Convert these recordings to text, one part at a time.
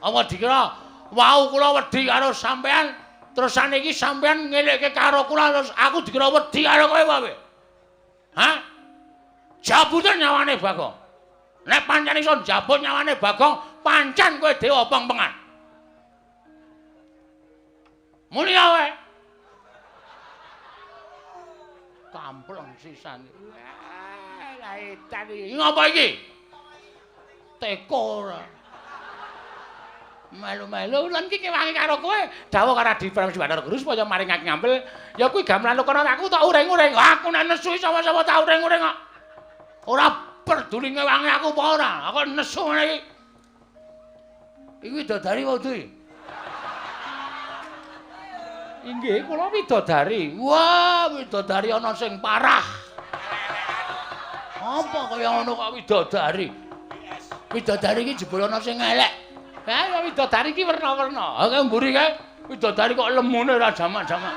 Apa dikira wau kula wedi karo sampean, terus saniki sampean ngelekke karo kula terus aku dikira wedi karo kowe apa? Hah? Jabuten nyawane Bagong. Nek pancen iso njabut nyawane Bagong, pancen kowe dewa pengpengan. Muni wae. Kampleng sisan. Wah, edan iki. Ngapa iki? Teko ora. Melu-melu lan iki kewangi karo kowe. Dawuh karo Adi Pramesti Bathara Guru supaya maringake ngampil. Ya kuwi gamelan kono aku tak uring-uring. Aku nek nesu sapa-sapa tak uring-uring kok. Ora peduli ngewangi aku apa ora. Aku nesu ngene iki. Iki widodari wae kuwi. Inggih, kula widodari. Wah, widodari ana sing parah. Apa kaya ngono kok widodari? Widodari iki jebul ana sing elek. Ha, widodari iki werna-werna. Ha, kae mburi kae widodari kok lemune ora jamak-jamak.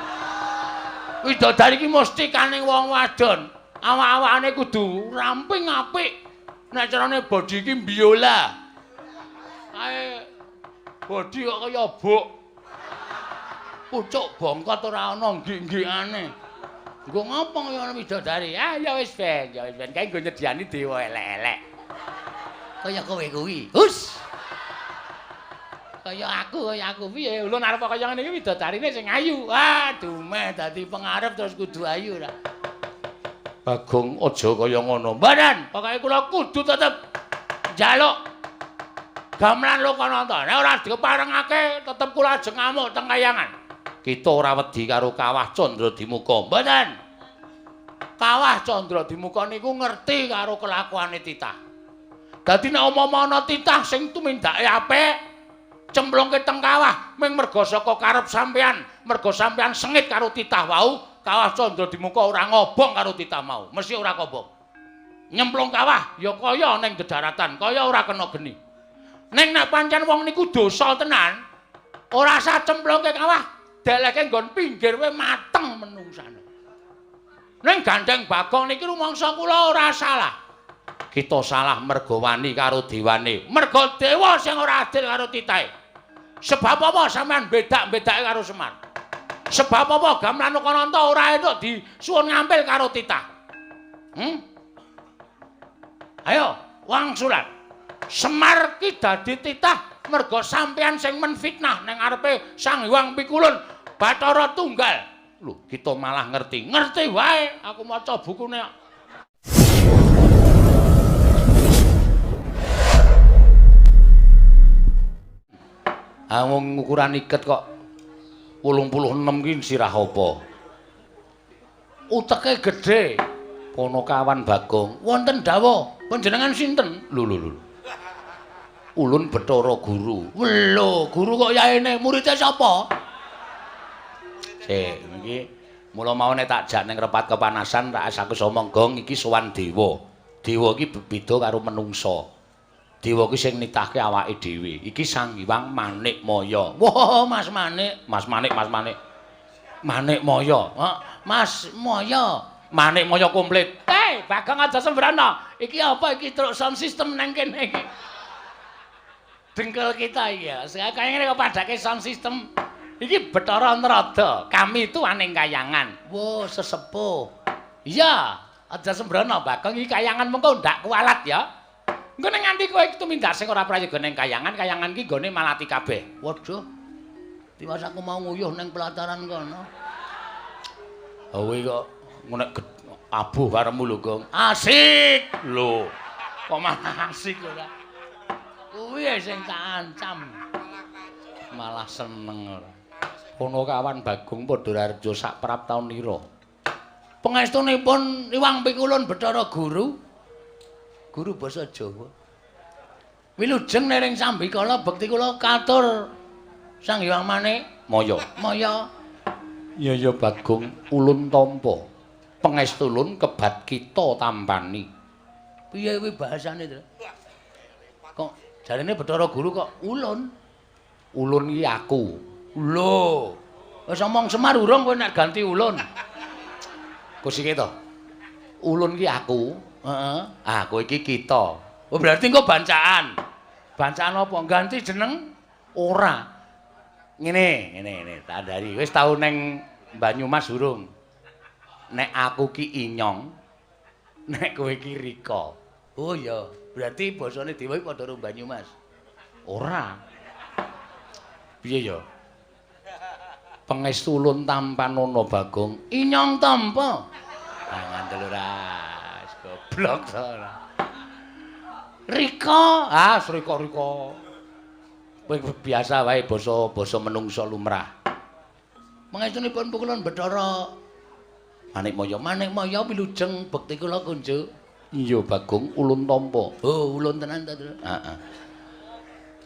Widodari iki mesti kaning wong wadon. Awak-awakane kudu ramping apik. Nek carane body iki biola. Kae body kok kaya buk. Pucuk bongkot ora ana nggik-nggikane. Nggo ngopo kaya ana widodari? Ah ya wis ben, ya wis ben kae nggo nyediani dewa elek-elek. Kaya kowe kuwi. Hus. Kaya aku piye? Ulun arep kaya ngene iki widodarine sing ayu. Ah, dumeh dadi pengarep terus kudu ayu ora. Bagong aja kaya ngono. Mboten, pokoke kula kudu tetep njaluk gamelan Lokananta. Nek ora diparengake tetep kula ajeng ngamuk teng kayangan. Kita ora wedi karo Kawah Candradimuka. Mboten. Kawah Candradimuka niku ngerti karo kelakuane titah. Dadi nek umpama ana titah sing tumindake apik, cemplungke teng kawah ming merga saka karep sampean, merga sampean sengit karo titah wau, Kawah Candradimuka ora ngobong karo titah mau, mesti ora kobong. Nyemplung kawah ya kaya ning dedaratan, kaya ora kena geni. Ning nek pancen wong niku dosa tenan, ora sah cemplungke kawah, deleke nggon pinggir wae mateng menungsane. Ning gandeng Bagong niki rumangsa kula ora salah. Kita salah merga wani karo dewane. Merga dewa sing ora adil karo titahe. Sebab apa sampean bedak-bedake karo Semar? Sebab apa gamelan Lokananta ora entuk disuwun ngampil karo titah? Ayo, wangsulan. Semar ki dadi titah merga sampean sing menfitnah ning ngarepe Sang Hyang Pikulun Bathara Tunggal. Lho, kita malah ngerti. Ngerti wae, aku maca bukune. Ah wong ukuran iket kok 86 ki sirah apa? Uteke gedhe. Ponokawan Bagong. Wonten dawuh, panjenengan sinten? Lho lho lho. Ulun Bathara Guru. Lho, guru kok yaene muridé sapa? Sik, iki mula mau nek tak jak ning repat kepanasan tak aku omong gong iki sowan dewa. Dewa iki beda karo menungsa. Dewa ki sing nitahke awake dhewe. Iki Sang Hyang Manik Maya. Wah, Mas Manik, Mas Manik, Mas Manik. Manik Maya. Mas Maya. Manik Maya komplit. Hei, Bagong aja sembrono. Iki apa iki truk sound system nang kene iki? Dengkul kita iki ya. Kaya ngene kok padake sound system. Iki Bathara Narada. Kami itu aning kayangan. Wah, sesepuh. Iya, aja sembrono Bagong iki kayangan mengko ndak kualat ya. Engko nek nganti kowe tumindak sing ora prayoga ning kayangan, kayangan ki nggone malati kabeh. Waduh. Tiwas aku mau nguyuh ning pelataran kono. Kowe kok nek abuh karepmu lho, Gong. Asik. Lho. Kok malah asik ora? Kuwi sing tak ancam. Malah seneng ora. Ponokawan Bagong Padha Raharja sak prap taun nira. Pangestunipun Hyang Pikulun Bathara Guru. Guru basa Jawa. Wilujeng nering sambikala bekti kula katur Sang Hyang Manik Maya. Maya. Ya ya Bagong ulun tampa. Pangestulun kebat kita tampani. Piye kuwi bahasane, Tru? Kok jarene Bathara Guru kok ulun? Ulun iki aku. Lho. Wis omong Semar urung kowe nek ganti ulun. Kusike to. Ulun iki aku. Heeh. Ah, kowe iki kita. Oh, berarti engko bancaan. Bancaan apa? Ganti jeneng? Ora. Ngene, ngene, ngene, tak andhari. Wis tau ning Banyumas urung? Nek aku ki Inyong, nek kowe ki Rika. Oh iya, berarti basane dewa iki padha karo Banyumas. Ora. Piye ya? Pangestu ulun tampanana Bagong. Inyong tampa. Ah ngandel ora. Goblok to ora. Rika, ah Rika-Rika. Kowe biasa wae basa-basa menungsa lumrah. Pangestunipun pukulun Bathara Manikmaya, Manikmaya wilujeng bekti kula kunjuk. Iya Bagong, ulun tampa. Oh, ulun tenan ta, Tru? Heeh.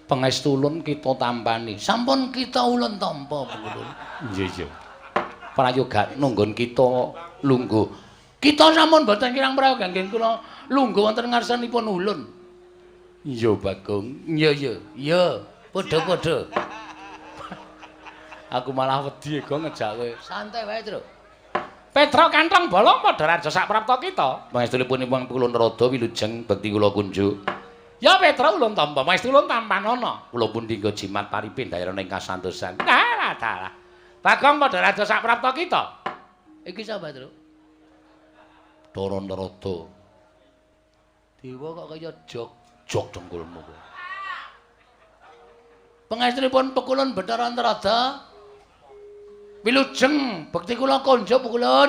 Pangestu ulun kita tampani. Sampun kita ulun tampa pukulun. Iya iya. Prayoga nunggon kita lungguh. Kita sampun boten kirang prayoga nggih kula lungguh wonten ngarsanipun ulun. Iya Bagong. Iya iya. Iya, padha-padha. Aku malah wedi go ngejak kowe. Santai wae, Tru. Petruk kantong bolong padha raja sak prapta kita. Pangestunipun Hyang Pukulun Rada wilujeng bekti kula kunjuk. Ya Petruk ulun tampa, pangestu ulun tampanana. Kula pun dinggo jimat paripe ndayana ing kasantosan. Dalah dalah. Bagong padha raja sak prapta kita. Iki sapa, Truk? Bathara Narada. Dewa kok kaya jog jog dengkulmu kowe. Pangestunipun Pekulun Bathara Narada. Wilujeng bekti kula konjo Pekulun.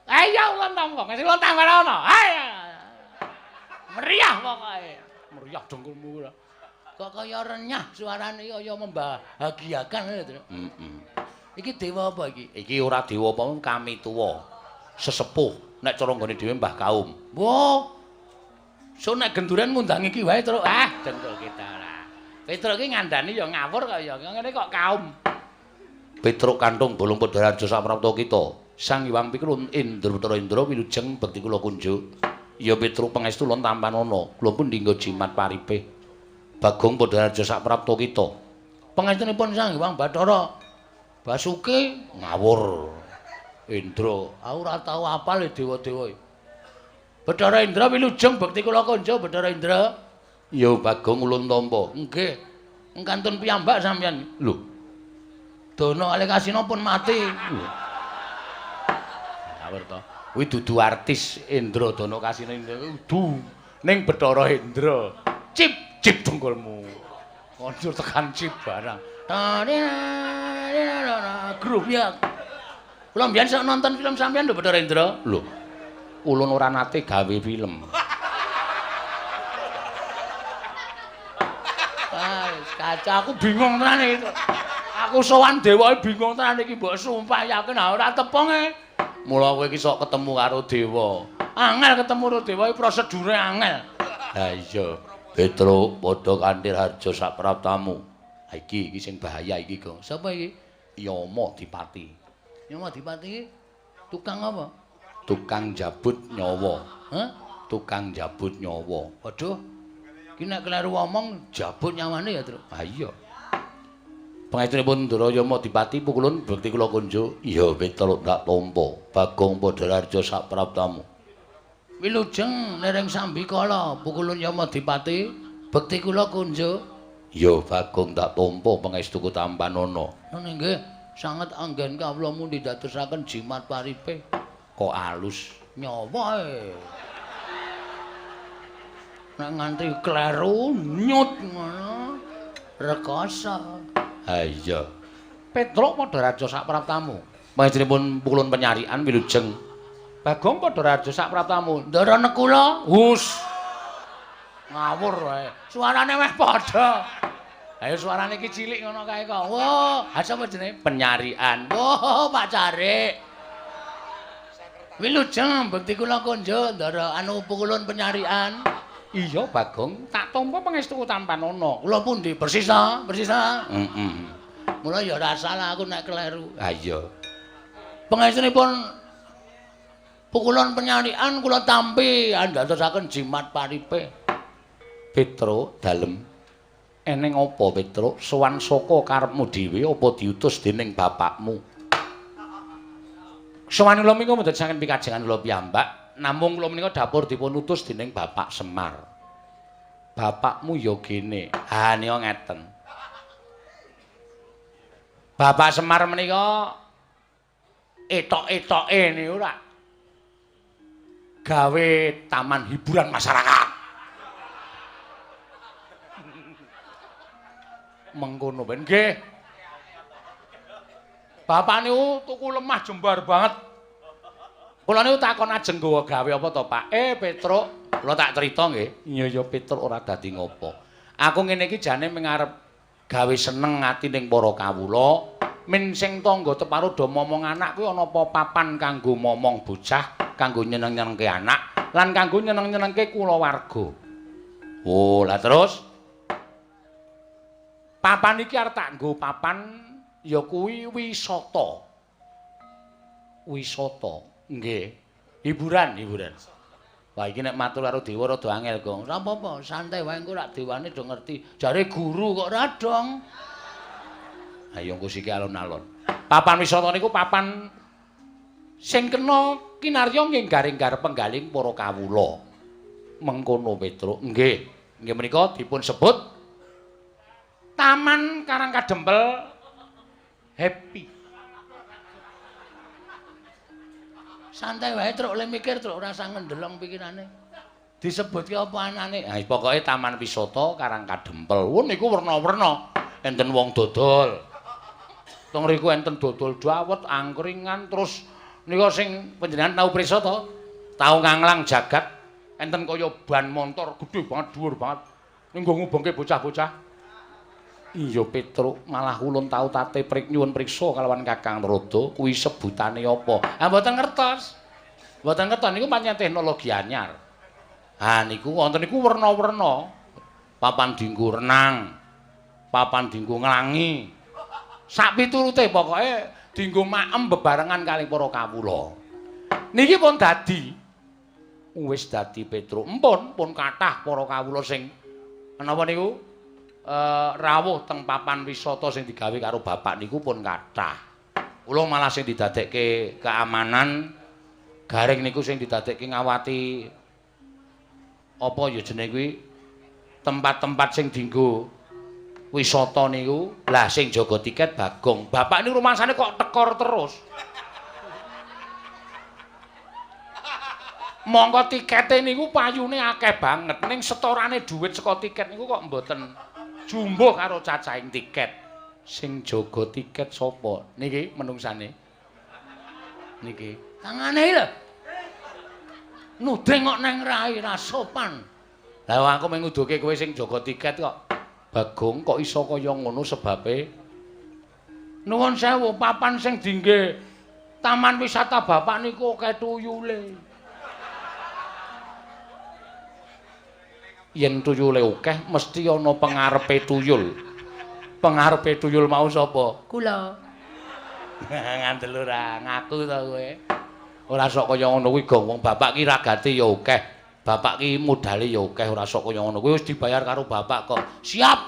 Ayo ulun tampa, ngasih ulun tampanana. Ayo. Meriah pokoke. Meriah dengkulmu ora. Kok kaya renyah suarane kaya membahagiakan lho, Tru. Heeh. Iki dewa apa iki? Iki ora dewa apa kami tuwa. Sesepuh nek cara nggone dhewe Mbah Kaum. Wah. So nek genduren ngundang iki wae, Truk. Ah, dengkul kita ora. Petruk iki ngandani ya ngawur kaya ngene kok kaum. Petruk kantung bolong padha raja saprapta kita. Sang Hyang Pikulun Indra Bathara Indra wilujeng bekti kula kunjuk. Ya Petruk pangestu ulun tampanana. Kula pun dinggo jimat paripe. Bagong padha raja saprapta kita. Pangestunipun Sang Hyang Bathara Basuki ngawur. Indra, aku ora tau apal dewa-dewa. Bathara Indra wilujeng bekti kula kunjuk Bathara Indra. Ya Bagong ulun tampa. Nggih. Kantun piyambak sampeyan. Lho. Dono kalih Kasino pun mati. Ngawur to. Kuwi dudu artis Indra Dono Kasino kudu ning Bathara Indra. Cip cip dengkulmu. Kondur tekan cip barang. Grup ya. Kula mbiyen sok nonton film sampeyan lho Bathara Indra. Lho. Ulun ora nate gawe film. Ah, kaca aku bingung tenan iki. Aku sowan dewa bingung tenan iki mbok sumpah yakin ora tepung e. Mula kowe iki sok ketemu karo dewa. Angel ketemu karo dewa iki prosedure angel. Ha iya, Petruk padha kanthi harja sak praptamu. Ha iki iki sing bahaya iki, Gong. Sapa iki? Yama Dipati. Yama Dipati tukang apa? Tukang jabut nyawa. Hah? Tukang jabut nyawa. Waduh. Iki nek kleru omong jabut nyawane ya, Truk. Ha iya. Pangestunipun Ndara Yama Dipati pukulun bekti kula kunjuk. Iya Petruk tak tampa. Bagong padha raja sak praptamu. Wilujeng nering sambikala pukulun Yama Dipati bekti kula kunjuk. Iya Bagong tak tampa pangestuku tampanana. Ngono nggih, sanget anggen kawula mundi dadosaken jimat paripe. Kok alus nyawa e. Nek nganti kleru nyut ngono rekoso. Ha iya. Petruk padha raja sak praptamu. Pangestunipun pukulun penyarian wilujeng. Bagong padha raja sak praptamu. Ndara Nekula. Hus. Ngawur wae. Suarane meh padha. Ayo suarane iki cilik ngono kae kok. Wah, ha sapa jenenge? Penyarian. Wah, Pak Carik. Wilujeng bekti kula konjo ndara anu pukulun penyarian. Iya Bagong, tak tampa pangestuku tampanana. Kula pundi? Persis ta? Persis ta? Heeh. Mula ya ora salah aku nek kleru. Ha iya. Pangestunipun pukulun penyarian kula tampi andadosaken jimat paripe. Petruk dalem. Eneng apa Petruk? Sowan saka karepmu dhewe apa diutus dening bapakmu? Sowan kula menika mboten saking pikajengan kula piyambak, namung kula menika dapur dipun utus dening Bapak Semar. Bapakmu ya gene. Ha nika ngeten. Bapak Semar menika etok-etoke niku ora gawe taman hiburan masyarakat. Mengkono ben nggih. Bapak niku tuku lemah jembar banget. Kula niku takon ajeng nggawa gawe apa to, Pak? Petruk, kula tak crita nggih. Iya ya Petruk ora dadi ngopo. Aku ngene iki jane mengarep gawe seneng ati ning para kawula, min sing tangga teparo do momong anak kuwi ana apa papan kanggo momong bocah, kanggo nyeneng-nyenengke anak, lan kanggo nyeneng-nyenengke kulawarga. Oh, lah terus papan iki arep tak nggo papan ya kuwi wisata. Wisata, nggih. Hiburan, hiburan. Wah iki nek matur karo dewa rada angel, Gong. Ora apa-apa, santai wae engko rak dewane do ngerti. Jare guru kok ora dong. Ayo engko siki alon-alon. Papan wisata niku papan sing kena kinarya nggih garing-gar penggaling para kawula. Mengkono Petruk. Nggih. Nggih menika dipun sebut Taman Karang Kadempel Happy. Santai wae truk le mikir truk ora usah ngendelong pikirane. Disebutke apa anane? Ha pokoke Taman Wisata Karang Kadempel. Wo niku werna-werna. Enten wong dodol. Teng riku enten dodol dawet, angkringan, terus nika sing panjenengan tau prisa to? Tau nganglang jagat enten kaya ban montor gedhe banget, dhuwur banget. Ning nggo ngubengke bocah-bocah. Iya Petruk, malah ulun tau tate prik nyuwun priksa kalawan Kakang Narada kuwi sebutane apa? Ah mboten ngertos. Mboten ngertos niku pancen teknologi anyar. Ha niku wonten niku werna-werna. Papan dinggo renang, papan dinggo nglangi. Sak piturute pokoke dinggo maem bebarengan kalih para kawula. Niki pun dadi. Wis dadi Petruk. Empun pun kathah para kawula sing menapa niku? Rawuh teng papan wisata sing digawe karo bapak niku pun kathah. Kula malah sing didadekke keamanan garing niku sing didadekke ngawati apa ya jenenge kuwi tempat-tempat sing dinggo wisata niku. Lah sing jaga tiket Bagong. Bapak niku rumangsane kok tekor terus. Mongko tikete niku payune akeh banget ning setorane dhuwit saka tiket niku kok mboten jumbuh karo cacahing tiket. Sing jaga tiket sapa? Niki menungsane. Niki. Tangane lho. Nuding kok neng rai ra sopan. Lah aku mung nguduke kowe sing jaga tiket kok. Bagong kok iso kaya ngono sebabe? Nuwun sewu, papan sing dingge taman wisata bapak niku akeh tuyule. Yen tuyule akeh mesti ana pengarepe tuyul. Pengarepe tuyul mau sapa? Kula. Ngandel ora ngaku to kowe. Ora sok kaya ngono kuwi Gong, wong bapak ki ragate ya akeh. Bapak ki modale ya akeh, ora sok kaya ngono kuwi wis dibayar karo bapak kok. Siap.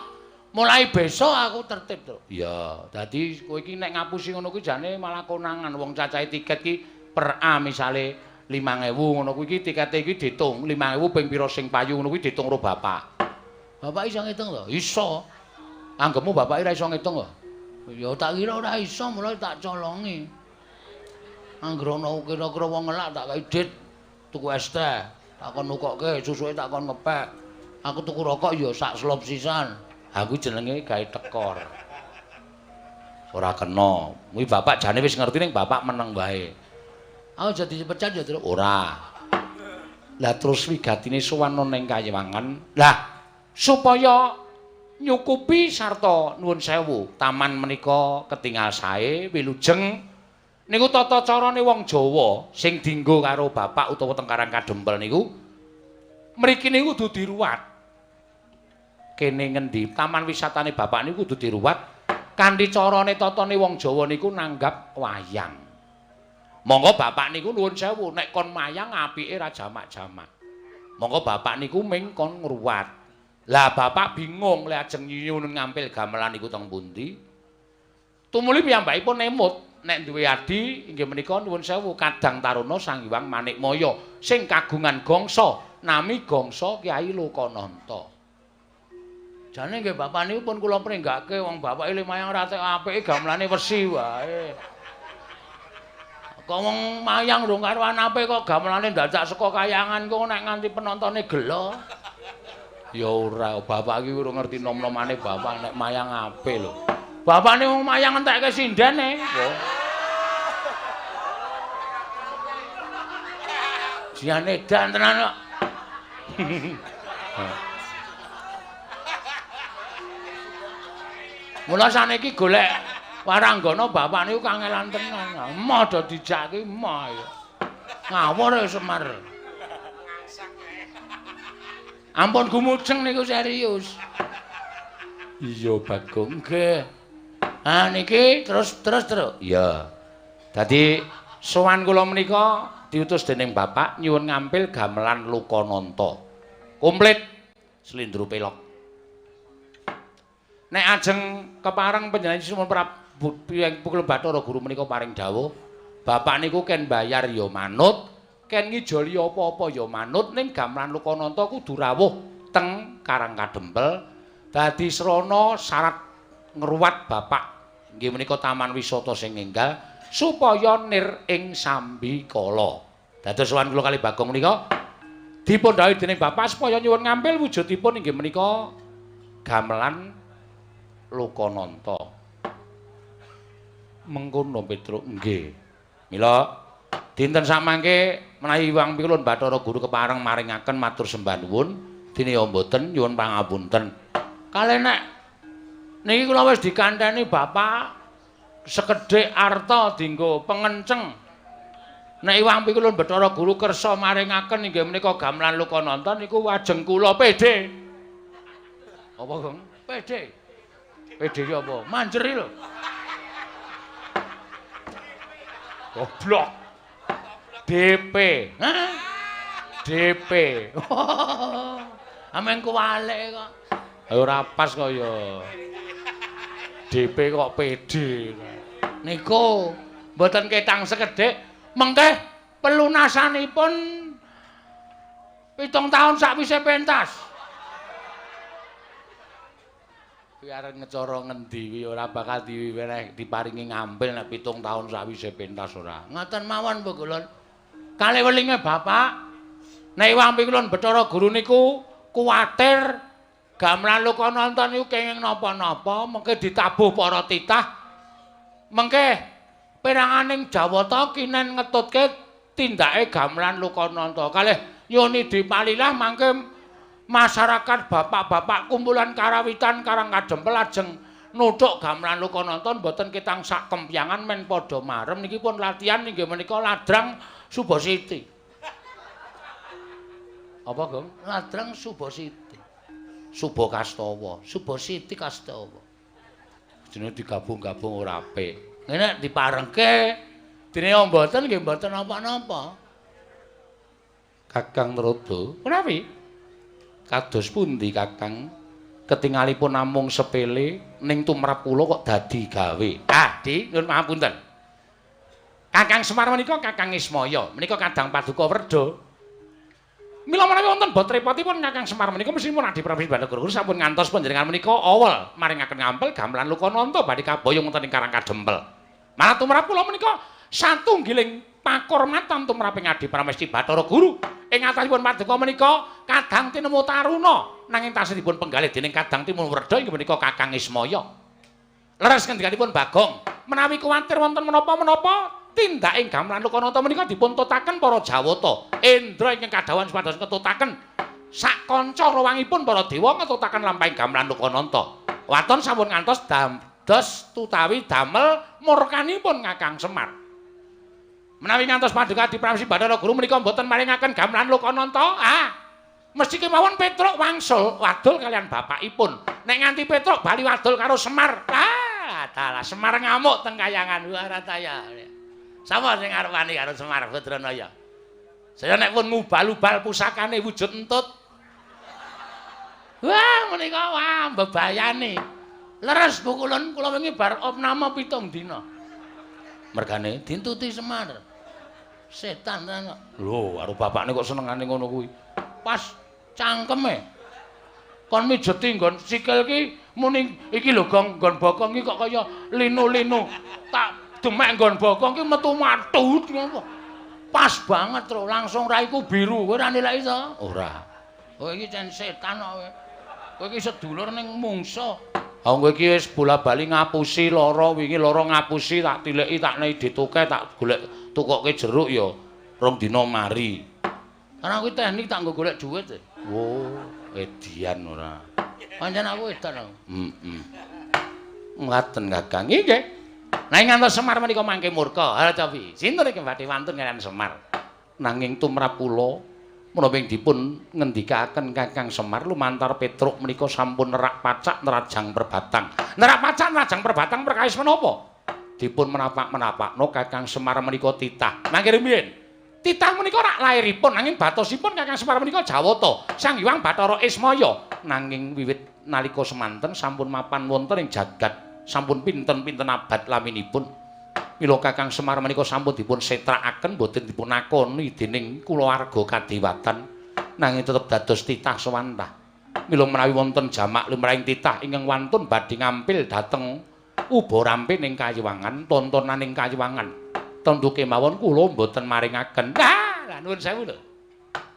Mulai besok aku tertib to. Iya, dadi kowe iki nek ngapusi ngono kuwi jane malah konangan wong cacahe tiket ki per A misale 5.000 ngono kuwi iki tikete iki diitung 5.000 ping pira sing payu ngono kuwi diitung karo bapak. Bapak iso ngitung to? Iso. Anggepmu bapak ora iso ngitung kok. Ya tak kira ora iso mulai tak colongi. Anggere ana kira-kira wong ngelak tak kei dit tuku es teh, tak kon nukokke susuke tak kon ngepek. Aku tuku rokok ya sak slop sisan. Ha kuwi jenenge gawe tekor. Ora kena. Kuwi bapak jane wis ngerti ning bapak meneng wae. Aku jadi dipecat ya, Truk? Ora. Lah terus wigatine sowan ning Kayewangan. Lah supaya nyukupi sarta nuwun sewu, taman menika ketingal sae wilujeng niku tata carane wong Jawa sing dinggo karo bapak utawa teng Karang Kadempel niku mriki niku kudu diruwat. Kene ngendi taman wisatane bapak niku kudu diruwat kanthi carane tatane wong Jawa niku nanggap wayang. Monggo bapak niku nuwun sewu nek kon mayang apike ra jamak-jamak. Monggo bapak niku ming kon ngruwat. Lah bapak bingung le ajeng nyuwun ngampil gamelan niku teng pundi. Tumuli piyambakipun emut nek duwe adi inggih menika nuwun sewu Kadang Taruna Sang Hyang Manikmaya sing kagungan gangsa nami gangsa Kyai Lokananta. Jane nggih bapak niku pun kula pringgake wong bapake le mayang ora tek apike gamelane wesi wae. Kok wong mayang rung karuan apik kok gamelane dadak saka kayangan kok nek nganti penontone gelo. Ya ora, bapak iki urung ngerti nom-nomane bapak nek mayang apik lho. Bapakne wong mayang entekke sindene. Jian edan tenan kok. Mula saniki golek waranggana bapak niku kangelan tenan. Emoh do dijak ki emoh ya. Ngawur ya Semar. Ampun gumujeng niku serius. Iya Bagong nggih. Ah niki terus. Iya. Dadi sowan kula menika diutus dening bapak nyuwun ngampil gamelan Lokananta. Komplit slendro pelok. Nek ajeng kepareng panjenengan Sunan Prabu Pukul Bathara Guru menika paring dawuh, bapak niku ken bayar ya manut, ken ngijoli apa-apa ya manut, ning gamelan Lokananta kudu rawuh teng Karang Kadempel dadi srana syarat ngruwat bapak inggih menika taman wisata sing enggal supaya nir ing sambikala. Dados sowan kula kali Bagong menika dipun dawuhi dening bapak supaya nyuwun ngampil wujudipun inggih menika gamelan Lokananta. Mengkono Petruk nggih. Mila dinten samangke menawi Hyang Pikulun Bathara Guru kepareng maringaken matur sembah nuwun, dene ya mboten nyuwun pangapunten. Kalih nek niki kula wis dikanteni bapak sekedhik arta dienggo pengenceng. Nek Hyang Pikulun Bathara Guru kersa maringaken inggih menika gamelan Lokananta niku wajeng kula PD. Apa, Gong? PD. PD ki apa? Manjeri lho. Goblok. DP. Hah? DP. Amen kuwalik kok. Ora pas kok ya. DP kok PD. Niku mboten ketang sekedhik, mengke pelunasanipun 7 taun sakwise pentas. Kuwi arep ngecara ngendi kuwi ora bakal diweneh diparingi ngampil nek 7 taun sakwise pentas ora. Ngoten mawon Bu Kulun. Kalih welinge bapak nek Hyang Pikulun Bathara Guru niku kuwatir gamelan Lokananta niku kenging napa-napa mengke ditabuh para titah mengke peranganing Jawata kinen ngetutke tindake gamelan Lokananta. Kalih nyuwun dipalilah mangke masyarakat bapak-bapak kumpulan karawitan Karang Kadempel ajeng nuthuk gamelan Lokananta mboten ketang sak kempyangan men padha marem niki pun latihan inggih menika ladrang Subasiti. Apa, Gong? Ladrang Subasiti. Subakastawa, Subasiti Kastawa. Jenenge digabung-gabung ora apik. Ngene diparengke dene mboten nggih mboten napa-napa. Kakang Narada, menawi kados pundi Kakang ketingalipun namung sepele ning tumrap kula kok dadi gawe. Ah, Di, nyuwun pangapunten. Kakang Semar menika Kakang Ismaya, menika kadang paduka werda. Mila menawi wonten bot repotipun Kakang Semar menika mesthipun Adi Prabu Bathara Guru sampun ngantos panjenengan menika awel maringaken ngampel gamelan Lokananta badhe kaboyong wonten ing Karang Kadempel. Malah tumrap kula menika satunggiling pakurmatan tumraping Adi Pramesti Bathara Guru. Ing atasipun paduka menika kadang tinemu taruna nanging tasih dipun penggalih dening kadang timun werda inggih menika Kakang Ismaya. Leres ngendikanipun Bagong, menawi kuwatir wonten menapa-menapa tindaking gamelan Lokananta menika dipun tutaken para Jawata. Indra ingkang kadhawuhan supados ngetutaken sak kanca rawangipun para dewa ngetutaken lampahing gamelan Lokananta. Waton sampun ngantos dados tutawi damel murkanipun Kakang Semar. Menawi ngantos paduka Adi Pramesti Bathara Guru menika mboten maringaken gamelan Lokananta, ah mesti kemawon Petruk wangsul wadul kalian bapakipun. Nek nganti Petruk bali wadul karo Semar, ah dalah Semar ngamuk teng kayangan. Wah rataya. Sapa sing arep wani karo Semar Badranaya? Saya nek pun ngubal-ubal pusakane wujud entut. Wah menika wah mbebayani. Leres Bu Kulun, kula wingi bar opname 7 dina. Mergane dintuti Semar. Setan tenan kok. Lho, karo bapakne kok senengane ngono kuwi. Pas cangkeme. Kon mijeti nggon sikil ki muni iki lho Gong, nggon bokong iki kok kaya linu-linu. Tak demek nggon bokong ki metu matut ngono. Pas banget tro, langsung raiku biru. Kowe ora nilai to? Ora. Kowe iki cen setan kok kowe. Kowe iki sedulur ning mungsa. Ha kowe iki wis bola-bali ngapusi lara, wingi lara ngapusi tak tileki tak nei dituke tak golek tukoke jeruk ya rong dina mari. Karena aku teknik tak nggo golek duit. Wo, edian ora. Pancen aku edan aku. Heeh. Ngaten Kakang. Nggih. Nah ngantos Semar menika mangke murka. Ha cobi. Sinten iki badhe wantun kaliyan Semar? Nanging tumrap kula menapa ing dipun ngendikaken Kakang Semar lumantar Petruk menika sampun nerak pacak nerajang perbatang. Nerak pacak nerajang perbatang perkawis menapa? Dipun menapak-menapakno Kakang Semar menika titah. Mangke rumiyin. Titah menika rak lairipun nanging batosipun Kakang Semar menika Jawata, Sang Hyang Bathara Ismaya. Nanging wiwit nalika semanten sampun mapan wonten ing jagat, sampun pinten-pinten abad laminipun. Mila Kakang Semar menika sampun dipun setrakaken boten dipun akoni dening kulawarga kadewatan, nanging tetep dados titah sewantah. Mila menawi wonten jamak lumrahing titah ingkang wantun badhe ngampil dhateng uba rampe ning kayiwangan, tontonan ing kayiwangan. Tentu kemawon kula mboten maringaken. Lah nuwun sewu lho.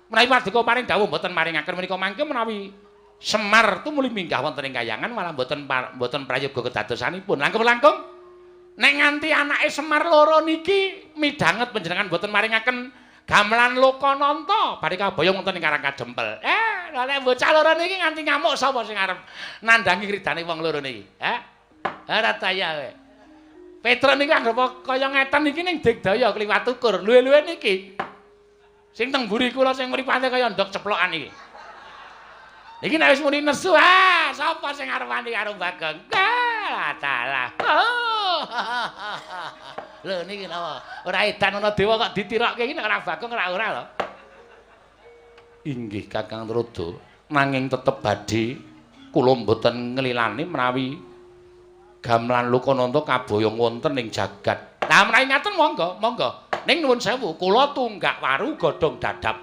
Menawi paduka paring dawuh mboten maringaken menika mangke menawi Semar tumuli minggah wonten ing kayangan malah mboten mboten prayoga kedadosanipun. Langkung-langkung nek nganti anake Semar loro niki midhanget panjenengan mboten maringaken gamelan Lokananta badhe kaboyong wonten ing Karang Kadempel. Lah nek bocah loro niki nganti ngamuk sapa sing arep nandhangi kridane wong loro niki? Heh. Ora taya kowe. Petruk niku anggep kaya ngeten iki ning digdaya kliwat ukur. Luwe-luwe niki. Sing teng mburi kula sing mripate kaya ndok ceplokan iki. Iki nek wis muni nesu, ah, sapa sing arep wani karo Bagong? Ah, dalah. Oh. Lho niki napa? Ora edan ana dewa kok ditirokke iki nek ora Bagong ora ora lho. Inggih Kakang Trada, nanging tetep badhe kula mboten nglilani menawi gamelan Lokananta kaboyong wonten ing jagat. Lah menawi ngaten monggo, monggo. Ning nuwun sewu, kula tunggak waru godhong dadap.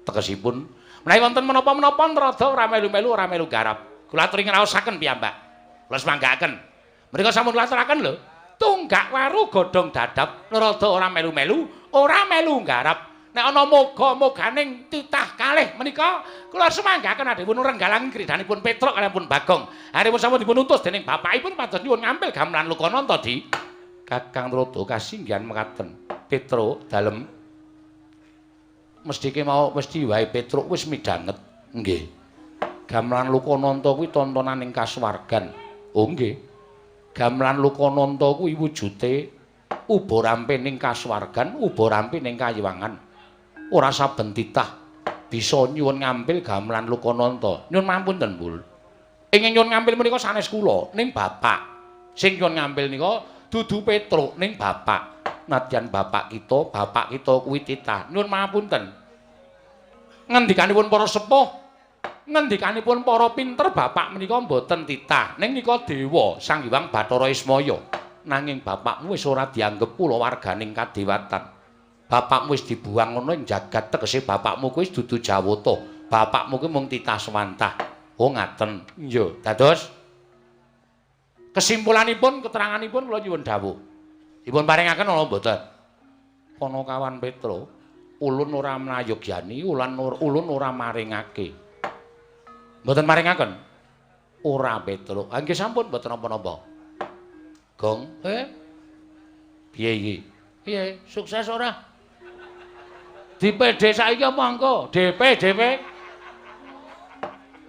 Tegesipun menawi wonten menapa-menapa Trada ora melu-melu ora melu garap. Kula aturi ngraosaken piyambak. Kula semanggaaken. Menika sampun kula aturaken lho. Tunggak waru godhong dadap, Trada ora melu-melu, ora melu garap. Nek ana moga-moganing titah kalih menika kula semanggaken adhewun renggalang kridanipun Petruk kaliyan Bagong. Aripun sampun dipun utus dening bapakipun pados nyuwun ngampil gamelan Lokananta di Kakang Trada kasinggihan mekaten. Petruk dalem mesti mau mesti wae Petruk wis midhanget. Nggih. Gamelan Lokananta kuwi tontonan ing kasuwargan. Oh nggih. Gamelan Lokananta kuwi wujude uba rampe ning kasuwargan, uba rampe ning kayiwangan. Ora saben titah bisa nyuwun ngampil gamelan Lokananta. Nyuwun mampunten, Bul. Ingkang nyuwun ngampil menika sanes kula, ning bapak. Sing nyuwun ngampil nika dudu Petruk, ning bapak. Nadyan bapak kita kuwi titah. Nyuwun mapunten. Ngendikanipun para sepuh, ngendikanipun para pinter bapak menika mboten titah. Ning nika dewa Sang Hyang Bathara Ismaya. Nanging bapakmu wis ora dianggep kulawarganing kadewatan. Bapakmu wis dibuang ngono ing jagat, tegese bapakmu kuwi wis dudu Jawata. Bapakmu kuwi mung titah swantah. Oh ngaten. Iya, dados kesimpulanipun, keteranganipun kula nyuwun dawuh. Dipun paringaken ana mboten? Panakawan Petruk, ulun ora mlayogyani, ulun ora maringake. Mboten maringaken? Ora Petruk. Ha nggih sampun mboten napa-napa. Gong, piye iki? Piye? Sukses ora? Di PD saiki apa engko? DP, DP.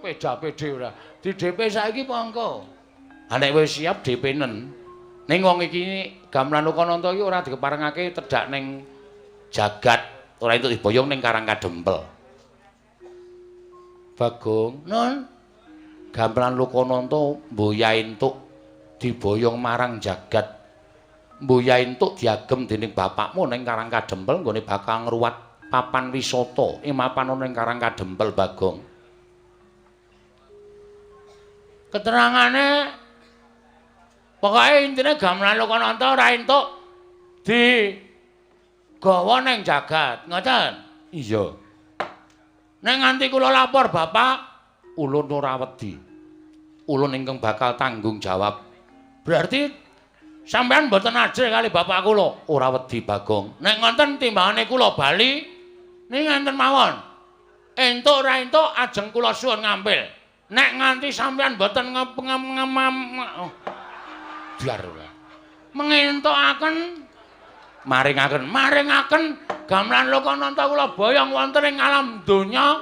Peda PD ora. Di DP saiki apa engko? Ha nek wis siap DP-nen. Ning wong iki gamelan Lokananta iki ora dikeparengake tedhak ning jagat, ora entuk diboyong ning Karang Kadempel. Bagong, nun. Gamelan Lokananta mboya entuk diboyong marang jagat. Mboya entuk diagem dening bapakmu ning Karang Kadempel nggone bakal ngruwat papan wisata ing mapan ana ing Karang Kadempel Bagong. Keterangane pokoke intine gamelan Lokananta ora entuk di gawa ning jagat, ngoten? Iya. Nek nganti kula lapor bapak, Ulun ora wedi. Ulun ingkang bakal tanggung jawab. Berarti sampean mboten ajrih kali bapak kula. Ora wedi Bagong. Nek ngoten timbangane kula bali ning ngenten mawon. Entuk ora entuk ajeng kula suwun ngampil. Nek nganti sampean mboten biar ora. Mengentukaken maringaken maringaken gamelan Lokananta kula boyong wonten ing alam donya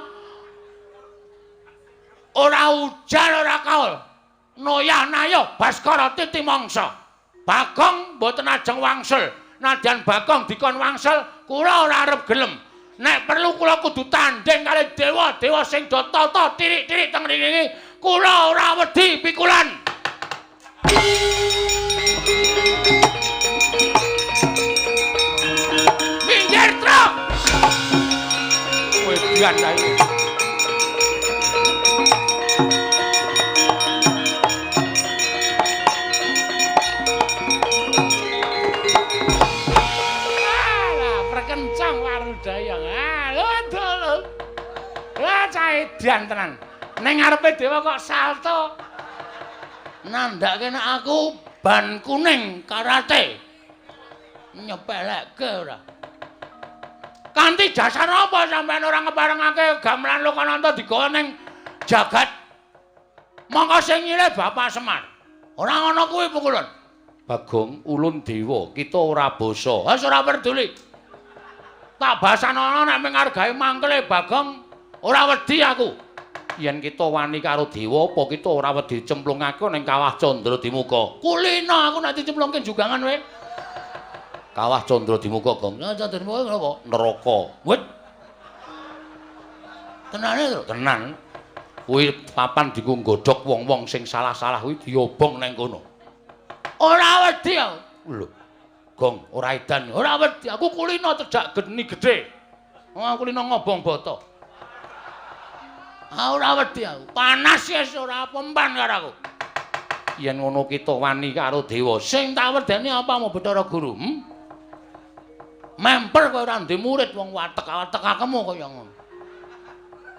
ora ujar ora kaul. Noyah nayo Baskara titi mangsa. Bagong mboten ajeng wangsul. Nadyan Bagong dikon wangsul, kula ora arep gelem. Nek perlu kula kudu tandhing kali dewa-dewa sing do tata tirik-tirik teng mriki. Kula ora wedi pikulan. Minggir, Truk. Kowe biyen ae. Edan tenan. Ning ngarepe dewa kok salto. Nandhake nek aku ban kuning karate. Nyepelekke ora. Kanthi dasar apa sampean ora ngeparengake gamelan Lokananta digawa ning jagat? Mongko sing nyilih Bapak Semar. Ora ngono kuwi pukulun. Bagong ulun dewa, kita ora basa. Wis ora peduli. Tak basanono nek mung argae mangkele Bagong ora wedi aku. Yen kita wani karo dewa apa kita ora wedi cemplungake ning Kawah Candra Dimuka. Kulina aku nek dicemplungke jugangan kowe. Kawah Candra Dimuka, Gong. Candra Dimuka napa? Neraka. Wit. Tenane to? Tenan. Kuwi papan dienggo nggodhog wong-wong sing salah-salah kuwi diobong nang kono. Ora wedi aku. Lho. Gong, ora edan. Ora wedi. Aku kulina cedhak geni gedhe. Aku kulina ngobong bata. Ora wedi aku. Panas wis ora pempan karo aku. Yen ngono kita wani karo dewa. Sing tak wedeni apa mau Bathara Guru? Memper kowe ora ndek murid wong watek-watekakemu kaya ngono.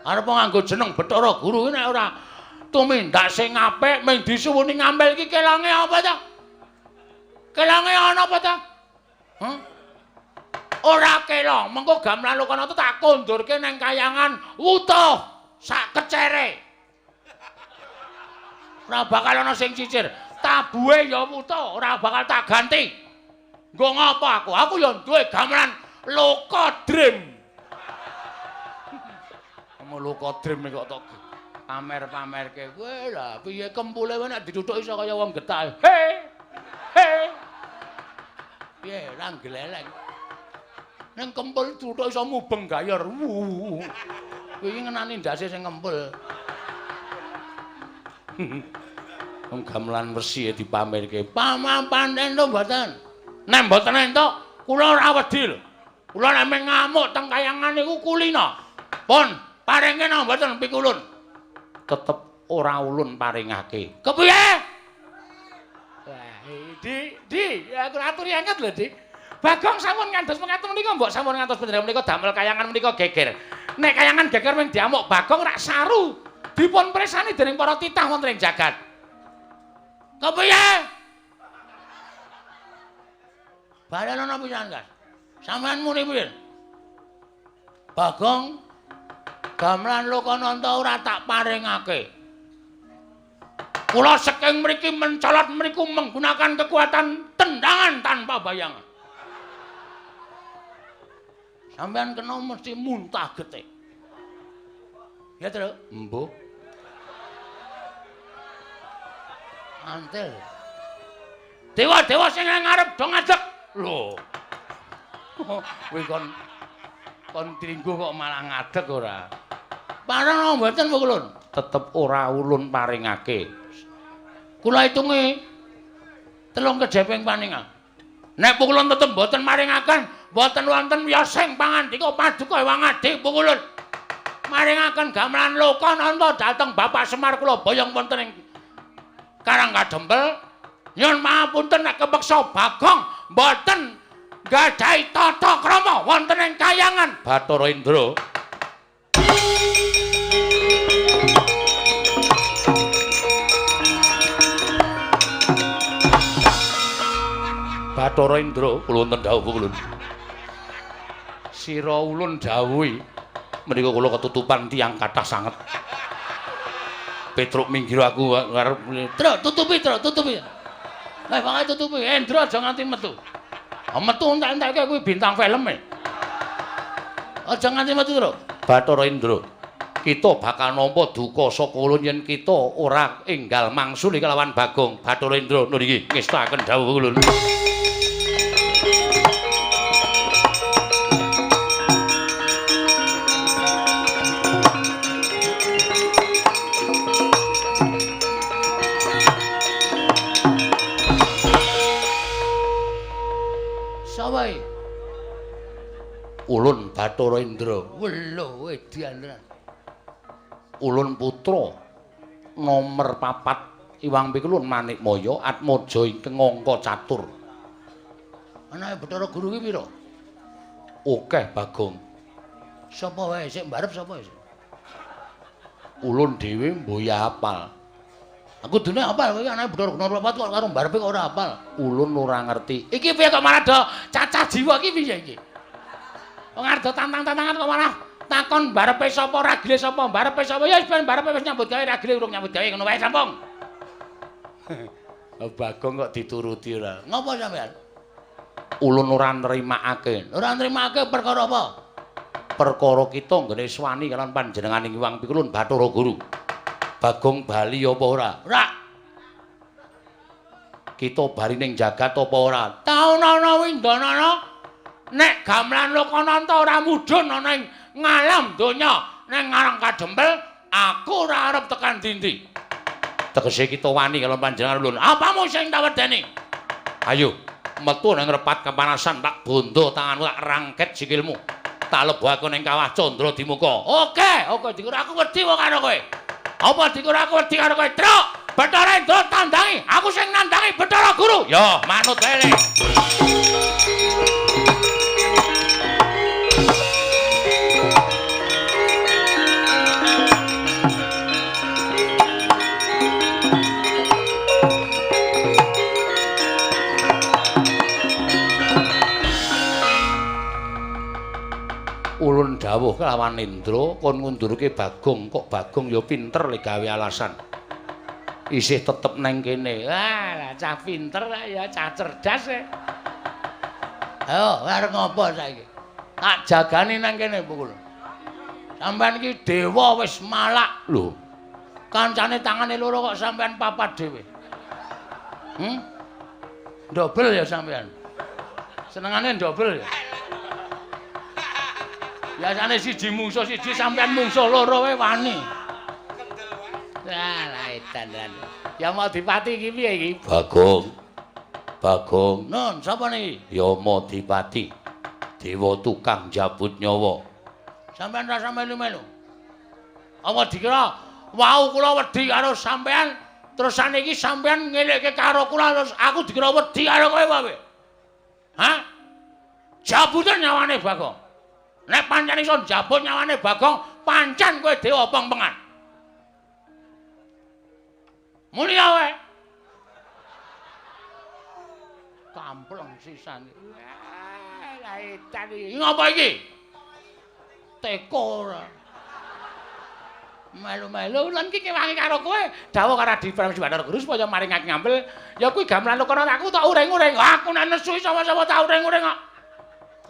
Arep nganggo jeneng Bathara Guru nek ora tumindak sing apik mung disuwuni ngampil iki kelonge apa ta? Kelonge ana apa ta? Hah? Ora kelong, mengko gamelan Lokananta tak kondurke nang kayangan wutuh. Sak kecere. Ora bakal ana sing cicir. Tabuhe ya wuta, ora bakal tak ganti. Nggo ngapa aku? Aku ya duwe gamelan Loka Dream. Kamu Loka Dream kok tok pamer-pamerke. Kowe lah piye kempule kowe nek dituthuk iso kaya wong getah. He. He. Piye ra gleleng. Ning kempul tuthuk iso mubeng gayor. Kuwi ngenani ndase sing ngempul. Wong gamelan resi dipamerke. Pamampan entuk mboten? Nek mboten entuk, kula ora wedi lho. Kula nek mung ngamuk teng kayangan niku kulina. Pun, paringke napa mboten pikulun? Tetep ora ulun paringake. Kepiye? Wah, Di, aku aturi angkat lho, Di. Bagong sampun ngantos mekaten menika mbok sampun ngantos panjenengan menika damel kayangan menika geger. Nek kayangan geger mung diamuk Bagong rak saru. Dipun presani dening para titah wonten ing jagat. Kepiye? Balen ana pisan, Gas. Sampeyan muni piye? Bagong gamelan Lokananta ora tak paringake. Kula saking mriki mencolot mriku menggunakan kekuatan tendangan tanpa bayangan. Sampeyan kena mesti muntah getih. Ya, Tru? Embuh. Antil. Dewa-dewa sing nang ngarep do ngadeg. Lho. Kuwi kon tringgo kok malah ngadeg ora. Pareng napa mboten pukulun? Tetep ora ulun paringake. Kula hitungi telung kejeping paningal. Nek pukulun tetep mboten maringaken, mboten wonten wiyosing pangandika paduka Hyang Adi pukulun. Maringaken gamelan Lokananta dhateng Bapak Semar kula boyong wonten ing Karang Kadempel. Nyuwun pangapunten nek kepeksa Bagong mboten nggadahi tata krama wonten ing kayangan Bathara Indra. Bathara Indra, kula wonten dawuh ulun. Sira ulun dawuhi menika kula ketutupan tiyang kathah sanget. Petruk minggir aku arep Truk tutupi, Truk tutupi. Lah pokoke tutupi, Indra aja nganti metu. Metu entek-enteke kuwi bintang filme. Aja nganti metu, Truk. Bathara Indra, kita bakal nampa duka saka ulun yen kita ora enggal mangsuli kelawan Bagong. Bathara Indra nun iki ngestakaken dawuh ulun. Ulun Bathara Indra. Welo edan tenan. Ulun putra nomer 4 Iwang Pikulun Manikmaya Atmaja ingkang angka catur. Anake Bathara Guru ki pira? Akeh Bagong. Sapa wae sik mbarep sapa sik? Ulun dhewe mboya apal. Aku dene apal kowe anake Bathara Guru 4 kok karo mbarepe kok ora apal. Ulun ora ngerti. Iki piye kok malah do cacah jiwa iki piye iki? Wong arep tantang-tantangan kok malah takon barepe sapa ragile sapa barepe sapa ya wis ben barepe wis nyambut gawe ragile urung nyambut gawe ngono wae sampung. Bagong kok dituruti ora. Ngopo sampean? Ulun ora nrimakake. Ora nrimakake perkara apa? Perkara kita nggone swani kalian panjenenganing Hyang Pikulun Bathara Guru. Bagong bali apa ora? Ora. Kita bali ning jagat apa ora? Taunana windanana. Nek gamelan Lokananta ora mudhun ana ing ngalam donya ning ngarang kadempel, aku ora arep tekan dindi. Tegese kita wani karo panjenengan ulun. Apamu sing tak wedeni? Ayo, metu nang repat kepanasan tak bondo tanganmu tak rangket sikilmu. Tak lebokake ning kawah Candra Dimuka. Oke, oke dikira aku wedi wong karo kowe. Apa dikira aku wedi karo kowe? Truk, Bathara Indra tandangi, aku sing nandangi Bathara Guru. Yo, manut wae. Ulun dawuh kelawan Indra kon ngundurke Bagong, kok Bagong ya pinter le gawe alasan. Isih tetep neng kene. Wah, cah pinter ya, cah cerdas e. Ayo, arep ngopo saiki? Tak jagani nang kene pukul. Sampeyan iki dewa wis malak lho. Kancane tangane loro kok sampeyan papat dhewe. Dobel ya sampeyan. Senengane dobel ya. Biasane siji mungsuh siji sampean mungsuh loro wae wani. Lah edan tenan. Ya mau dipati iki piye iki? Bagong. Bagong. Nun, sapa niki? Yamadipati. Dewa tukang jabut nyawa. Sampean rasa melu-melu. Apa dikira wau kula wedi karo sampean, terus saniki sampean ngelekke karo kula terus aku dikira wedi karo kowe apa piye? Hah? Jabuten nyawane Bagong. Nek pancen iso njabut nyawane Bagong, pancen kowe dewa pengpengan. Muni wae. Kampleng sisan. Lah edan iki. Ngopo iki? Teko ora. Melu-melu lan iki kewangi karo kowe, dawuh karo Adi Pramesti Bathara Guru supaya maringake ngampil. Ya kuwi gamelan Lokananta aku tak uring-uring. Aku nek nesu sama-sama tak uring-uring kok.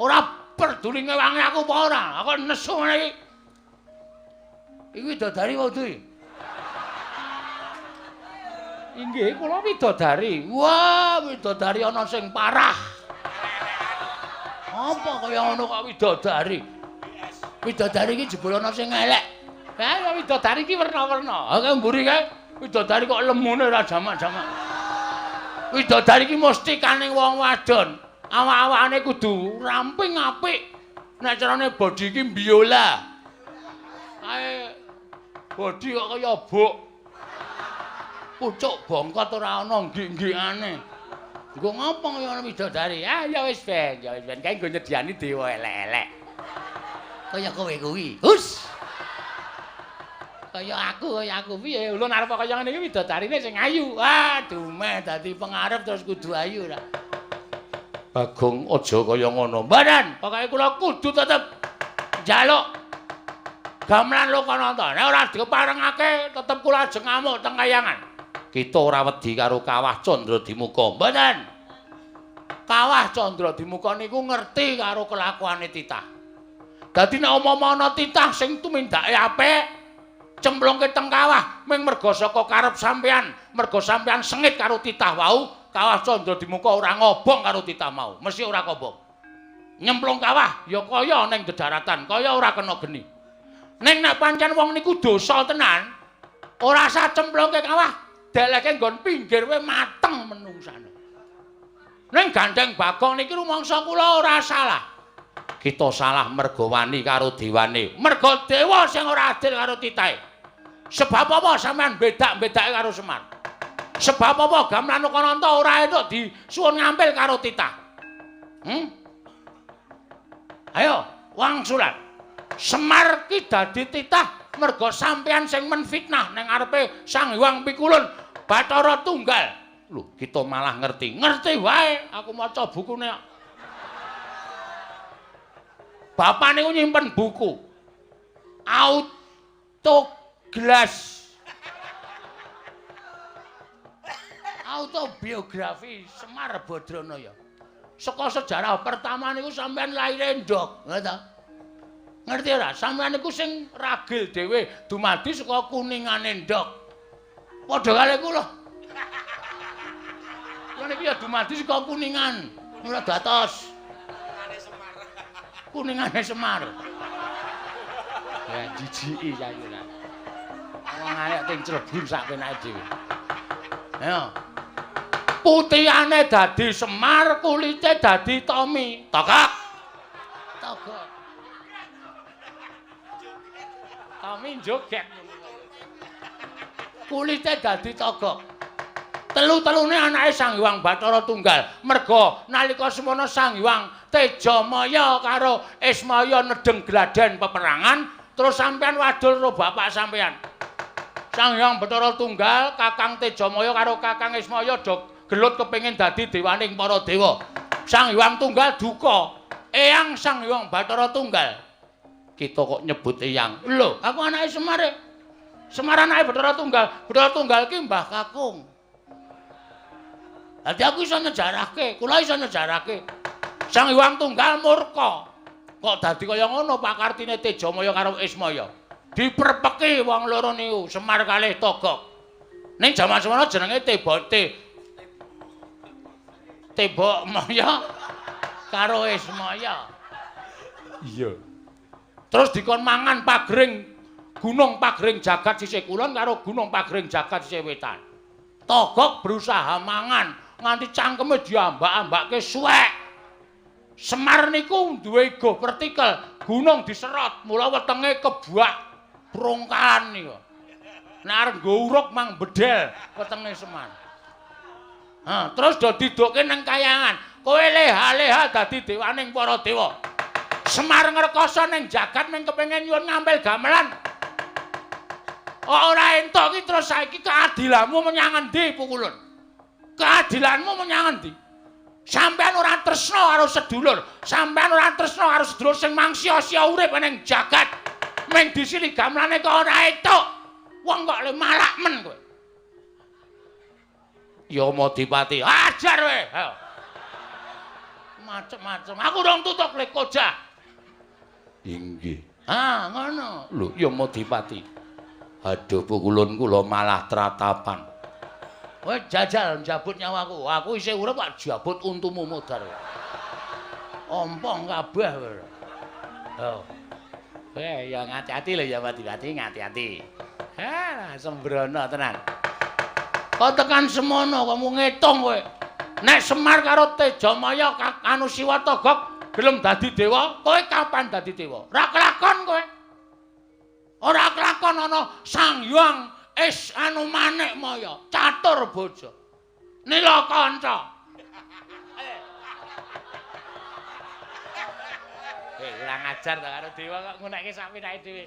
Ora peduli ngewangi aku apa ora? Aku nesu ngene iki. Iki widodari wae iki. Inggih, kula widodari. Wah, widodari ana sing parah. Apa kaya ngono kok widodari? Widodari iki jebul ana sing elek. Ha, widodari iki werna-werna. Ha, kae mburi kae widodari kok lemune ora jamak-jamak. Widodari iki mesti kaning wong wadon. Awak-awakane kudu ramping apik. Nek carane body iki biola. Kae body kok kaya buk. Pucuk bongkot ora ana nggik-nggikane. Nggo ngopo kaya ana widodari? Ah ya wis ben, ya wis ben kae nggo nyediani dewa elek-elek. Kaya kowe kuwi. Hus. Kaya aku piye? Ulun arep kaya ngene iki widodarine sing ayu. Ah, dumeh dadi pengarep terus kudu ayu ora. Bagong aja kaya ngono. Mboten, pokoke kula kudu tetep njaluk gamelan Lokananta. Nek ora diparengake tetep kula ajeng ngamuk teng kayangan. Kita ora wedi karo Kawah Candradimuka. Mboten. Kawah Candradimuka niku ngerti karo kelakuane titah. Dadi nek umpama ana titah sing tumindake apik, cemplungke teng kawah ming merga saka karep sampean, merga sampean sengit karo titah wau, Kawah Candradimuka ora ngobong karo titah mau, mesti ora kobong. Nyemplung kawah ya kaya ning dedaratan, kaya ora kena geni. Ning nek pancen wong niku dosa tenan, ora sah cemplungke kawah, deleke nggon pinggir wae mateng menungsane. Ning gandeng Bagong niki rumangsa kula ora salah. Kita salah merga wani karo dewane. Merga dewa sing ora adil karo titahe. Sebab apa sampean bedak-bedake karo Semar? Sebab apa gamelan Lokananta ora entuk disuwun ngampil karo titah? Ayo, wangsulan. Semar ki dadi titah merga sampean sing menfitnah ning ngarepe Sang Hyang Pikulun Bathara Tunggal. Lho, kita malah ngerti. Ngerti wae, aku maca bukune. Bapak niku nyimpen buku. Autoglas. Autobiografi Semar Badranaya. Saka sejarah pertama niku sampean lahire ndok, ngono ta? Ngerti ora? Sampean niku sing ragil dhewe dumadi saka kuningane ndok. Padha kali kula. Kula niki ya dumadi saka kuningan, ora datos. Kuningane Semar. Ya jijiki saiki lah. Wong arek ting clebun sak penake dhewe. Ayo. Putihane dadi Semar, kulite dadi Tommy. Togok. Togok. Tommy joget. Kulite dadi togok. Telu-telune anake Sang Hyang Bathara Tunggal. Merga nalika semono Sang Hyang Tejamaya karo Ismaya nedeng gladen peperangan, terus sampean wadul karo bapak sampean. Sang Hyang Bathara Tunggal, Kakang Tejamaya karo Kakang Ismaya do gelut kepengin dadi dewaning para dewa. Sang Hyang Tunggal duka, eyang Sang Hyang Bathara Tunggal. Kita kok nyebut eyang. Lho, aku anake Semar. Semar anake Bathara Tunggal. Bathara Tunggal ki Mbah Kakung. Dadi aku iso nyejarahke, kula iso nyejarahke. Sang Hyang Tunggal murka. Kok dadi kaya ngono pakartine Tejamaya karo Ismaya. Diperpeki wong loro niku, Semar kalih Togok. Ning jaman semono jenenge Tebok Maya karo Ismaya. Iya. Terus dikon mangan pagring Gunung Pagring Jagat sisih kulon karo Gunung Pagring Jagat sisih wetan. Togok berusaha mangan nganti cangkeme diambak-ambake suwek. Semar niku duwe ego vertikal, gunung diserot, mula wetenge kebuak brongkalan niku. Nek arep nggo uruk mang bedel wetenge Semar. Ha, terus do didokke nang kayangan. Kowe leha-leha dadi dewaning para dewa. Semar ngrekoso ning jagat ming kepengin nyuwun ngampil gamelan. Ora entuk iki terus saiki keadilanmu menyang endi, Pukulun? Keadilanmu menyang endi? Sampeyan ora tresna karo sedulur, sampeyan ora tresna karo sedulur sing mangsia-sia urip ning jagat. Ming disili gamelane kok ora entuk. Wong kok le malak men kowe. Yamadipati, ajar kowe. Ayo. Macem-macem. Aku rong tutuk le koja. Inggih. Ah, ngono. Lho, Yamadipati. Aduh, Pukulun kula malah tratapan. Kowe jajal njabut nyawaku. Aku isih urip kok jabut untumu modar. Ompong kabeh kowe. Oh. Ya ngati-ati lho Yamadipati, ngati-ati. Ha, sembrono tenan. Kok tekan semono kamu ngitung kowe. Nek Semar karo Tejamaya anu Siwa Togok gelem dadi dewa, kowe kapan dadi dewa? Ora kelakon kowe. Ora kelakon ana Sang Hyang Is anu Manik Maya, catur bojo. Nila kanca. Kurang ajar ta karo dewa kok ngunekke sak penake dhewe.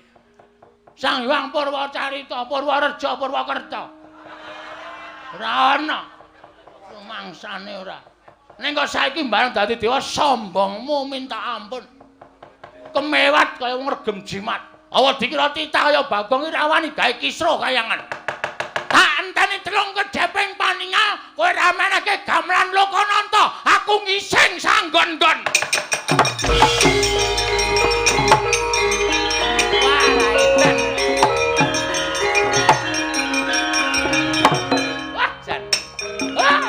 Sang Hyang Purwacarita, Purwareja, Purwakerta. Ora ana. Rumangsane ora. Ning kok saiki bareng dadi dewa sombongmu minta ampun. Kemewat kaya wong regem jimat. Awa dikira titah kaya Bagong iki ra wani gawe kisruh kayangan. Tak enteni telung kejeping paningal kowe ra menehke gamelan Lokananta, aku ngising sanggon-nggon. Wah, ra edan. Wah, jan. Wah.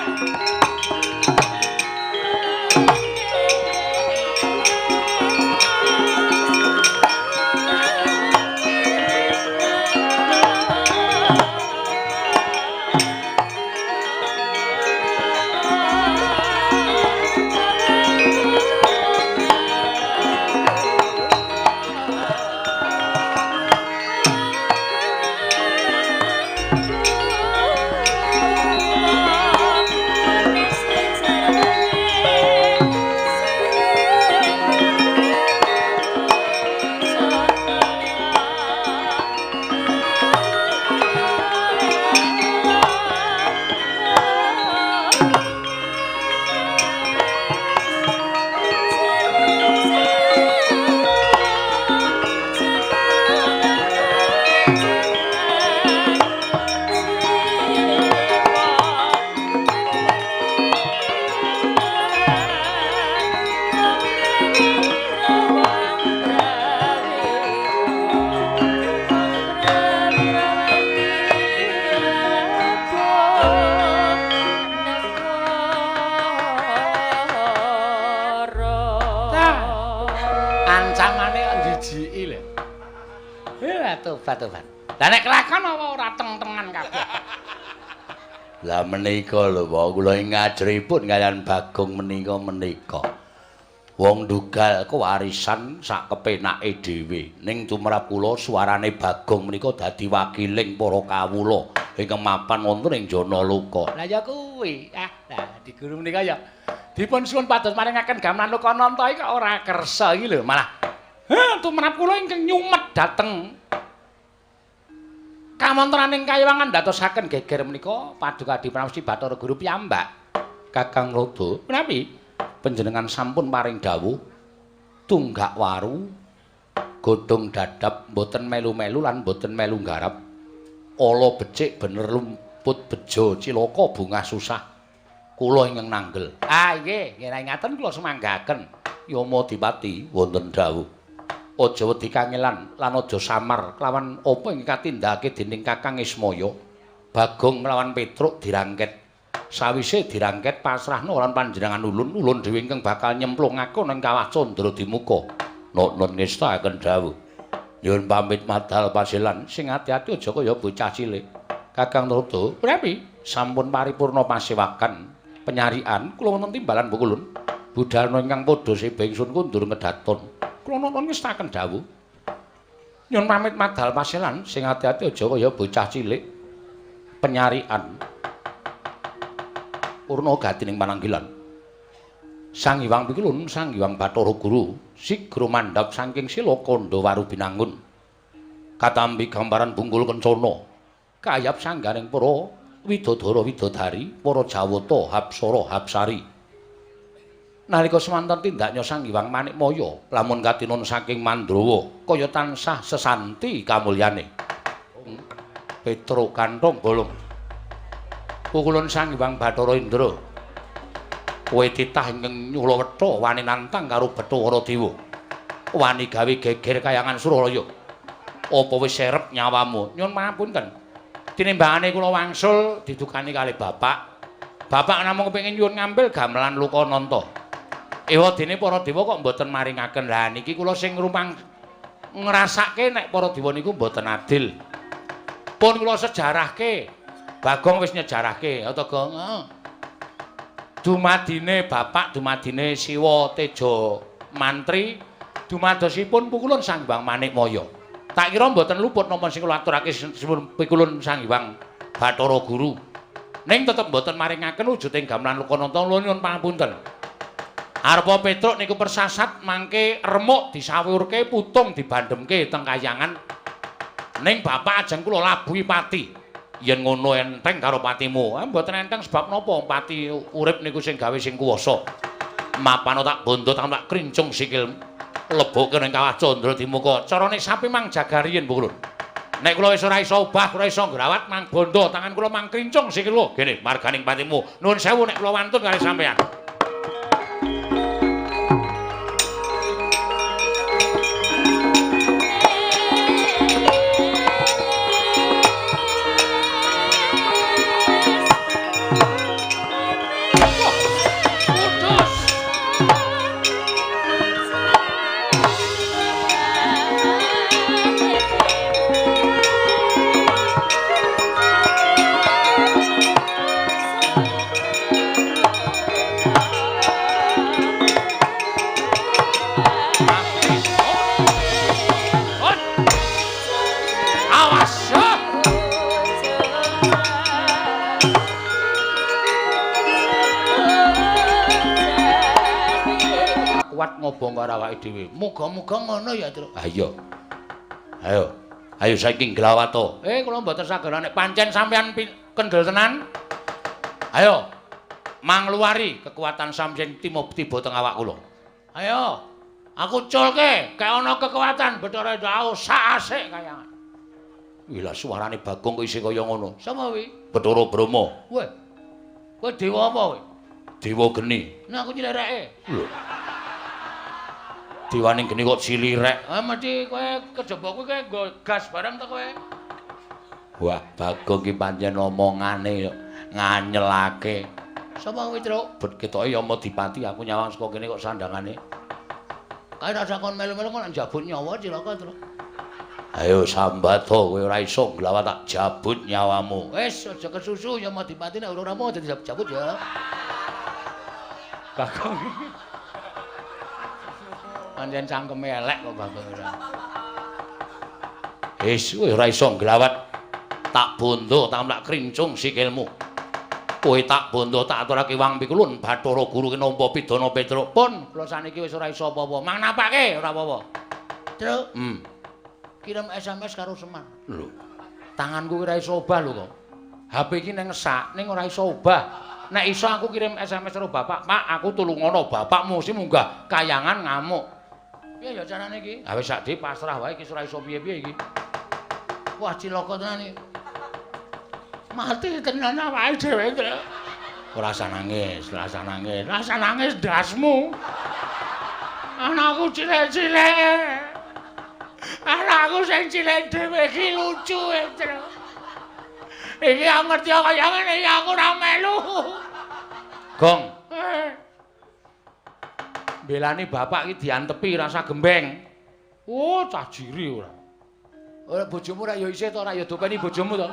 Ancamane kok njijiki lho. Tobat-tobat. Lah nek kelakon apa ora teng-tengan kabeh. Lah menika lho, Pak, kula ing ngajripun kaliyan Bagong menika. Wong ndugal kewarisan sak kepenake dhewe. Ning tumrap kula suarane Bagong menika dadi wakiling para kawula ingkang mapan wonten ing Janaloka. Lah ya kuwi. Ah, lah di guru menika ya dipun suwun pados maringaken gamelan Lokananta iki kok ora kersa iki lho, malah heh tumrap kula ingkang nyumet dhateng kawontenaning kayiwangan ndadosaken geger menika Paduka Dipramesti Bathara Guru piyambak. Kakang Rodo, menawi panjenengan sampun paring dawuh tunggak waru godhong dadap mboten melu-melu lan mboten melu nggarap. Ala becik bener lumput bejo cilaka bungah susah. Kula ingkang nanggel. Ah nggih, nggih ngaten kula sumanggaken. Yama Dipati wonten dawuh. Aja wedi kangelan lan aja samar kelawan apa ingkang katindakake dening Kakang Ismaya. Bagong nglawan Petruk dirangket. Sawise dirangket pasrahna lan panjenengan ulun, ulun dhewe ingkang bakal nyemplungake ning kawah Candra Dimuka. Nonton ngestakaken dawuh. Nyuwun pamit madal pasilan, sing ati-ati aja kaya bocah cilik. Kakang Rodo, prami sampun paripurna pasewakan penyarian kula wonten timbalan pukulun. Budalna ingkang padha seba ingsun kundur ngedaton. Kula nonton ngestakaken dawuh. Nyuwun pamit madal pasilan, sing ati-ati aja kaya bocah cilik. Penyarian purna gatining pananggilan. Sang Hyang Pikulun, Sang Hyang Bathara Guru sigra mandhap saking sila kandha waru binangun. Katampi gambaran bungkul kencana kayap sangganing para widodara widodari, para jawata hapsara hapsari. Nalika semanten tindaknya Sang Hyang Manikmaya lamun katinun saking Mandrawa kaya tansah sesanti kamulyane. Petruk kantong bolong. Pukulun Sang Hyang Bathara Indra. Kowe titah ingkang nyulawetha wani nantang karo Bathara Dewa. Wani gawe geger kayangan Suralaya. Apa wis serep nyawamu? Nyuwun pangapunten. Tinimbangane kula wangsul didukani kalih bapak. Bapak namung kepengin nyuwun ngambil gamelan Lokananta. Ewa dene para dewa kok mboten maringaken. Lah niki kula sing rumang ngrasake nek para dewa niku mboten adil. Pun kula sejarahke. Bagong wis nyejarahke, ya to, Gong? Heeh. Dumadine bapak, dumadine Siwa Teja Mantri, dumadosipun pukulun Sang Hyang Manikmaya. Tak kira mboten luput napa sing kula aturake pikulun Sang Hyang Bathara Guru. Ning tetep mboten maringaken wujuding gamelan Lokananta, kula nyuwun pangapunten. Arpa Petruk niku persasat mangke remuk disawurke putung dibandhemke teng kayangan. Ning bapak ajeng kula labuhi pati. Yen ngono enteng karo patimu. Ah mboten enteng sebab napa? Pati urip niku sing gawe sing kuwasa. Mapano tak bondo tak krincung sikil lebokke ning kawah Candra Dimuka. Carane sapi mang jaga riyin, Bu Kulun. Nek kula wis ora iso obah, ora iso ngrawat mang bondo, tangan kula mang krincung sikil lho. Gene marganing patimu. Nuwun sewu nek kula wantun kali sampean. Ngobong karo awake dhewe. Muga-muga ngono ya, Truk. Ha iya. Ayo. Ayo saiki nglawato. Kula mboten saged nek pancen sampean kendel tenan. Ayo. Mangluwari kekuatan sampeyan tiba teng awak kula. Ayo. Aku culke, kek ana kekuatan Bathara Indra sak asik kayangan. Wih lah suarane Bagong kok isih kaya ngono. Sapa kuwi? Bathara Brahma. Weh. Kowe dewa apa kowe? Dewa geni. Nah aku nylereke. Lho. Dewane geni kok cilirek. Ah mesti kowe kejaba kuwi kowe nggo gas barang to kowe. Wah, Bagong ki pancen omongane nganyelake. Sapa kuwi, Truk? Bet ketoke Yamadipati aku nyawang saka kene kok sandangane. Kae rasa kon melu-melu kok njabut nyawa cilaka, Truk. Ayo sambat to kowe ora iso nglawat tak jabut nyawamu. Wis aja kesusu Yamadipati nek ora rampung aja dijabut ya. Bagong. Pancen cangkeme elek kok Bagong ora. Wis kowe ora iso nglawat. Tak bondo tak mlak krincung sikilmu. Kowe tak bondo tak aturake wang pikulun Bathara Guru ki nampa pidana Petruk. Pun kula saniki wis ora iso apa-apa. Mang napake ora apa-apa. Truk. Kirim SMS karo Semar. Lho. Tanganku ora iso obah lho kok. HP iki nang ngesak ning ora iso obah. Nek iso aku kirim SMS karo bapak, "Pak, aku tulungono bapakmu sing munggah kayangan ngamuk." Piye ya carane iki? Ha wis sak pasrah wae iki ora iso piye-piye iki. Wah, cilaka tenan iki. Mati tenan awake dhewe, Truk. Ora usah nangis, ora usah nangis. Ora usah nangis ndasmu. Anakku cilik-cilik. Anakku sing cilik dhewe iki lucu, Truk. Iki aku ngerti kaya ngene iki aku ora melu. Gong. Belani bapak iki diantepi rasa gembeng. Oh, cah jiri ora. Ora bojomu ora ya isih to ora ya dopeni bojomu to.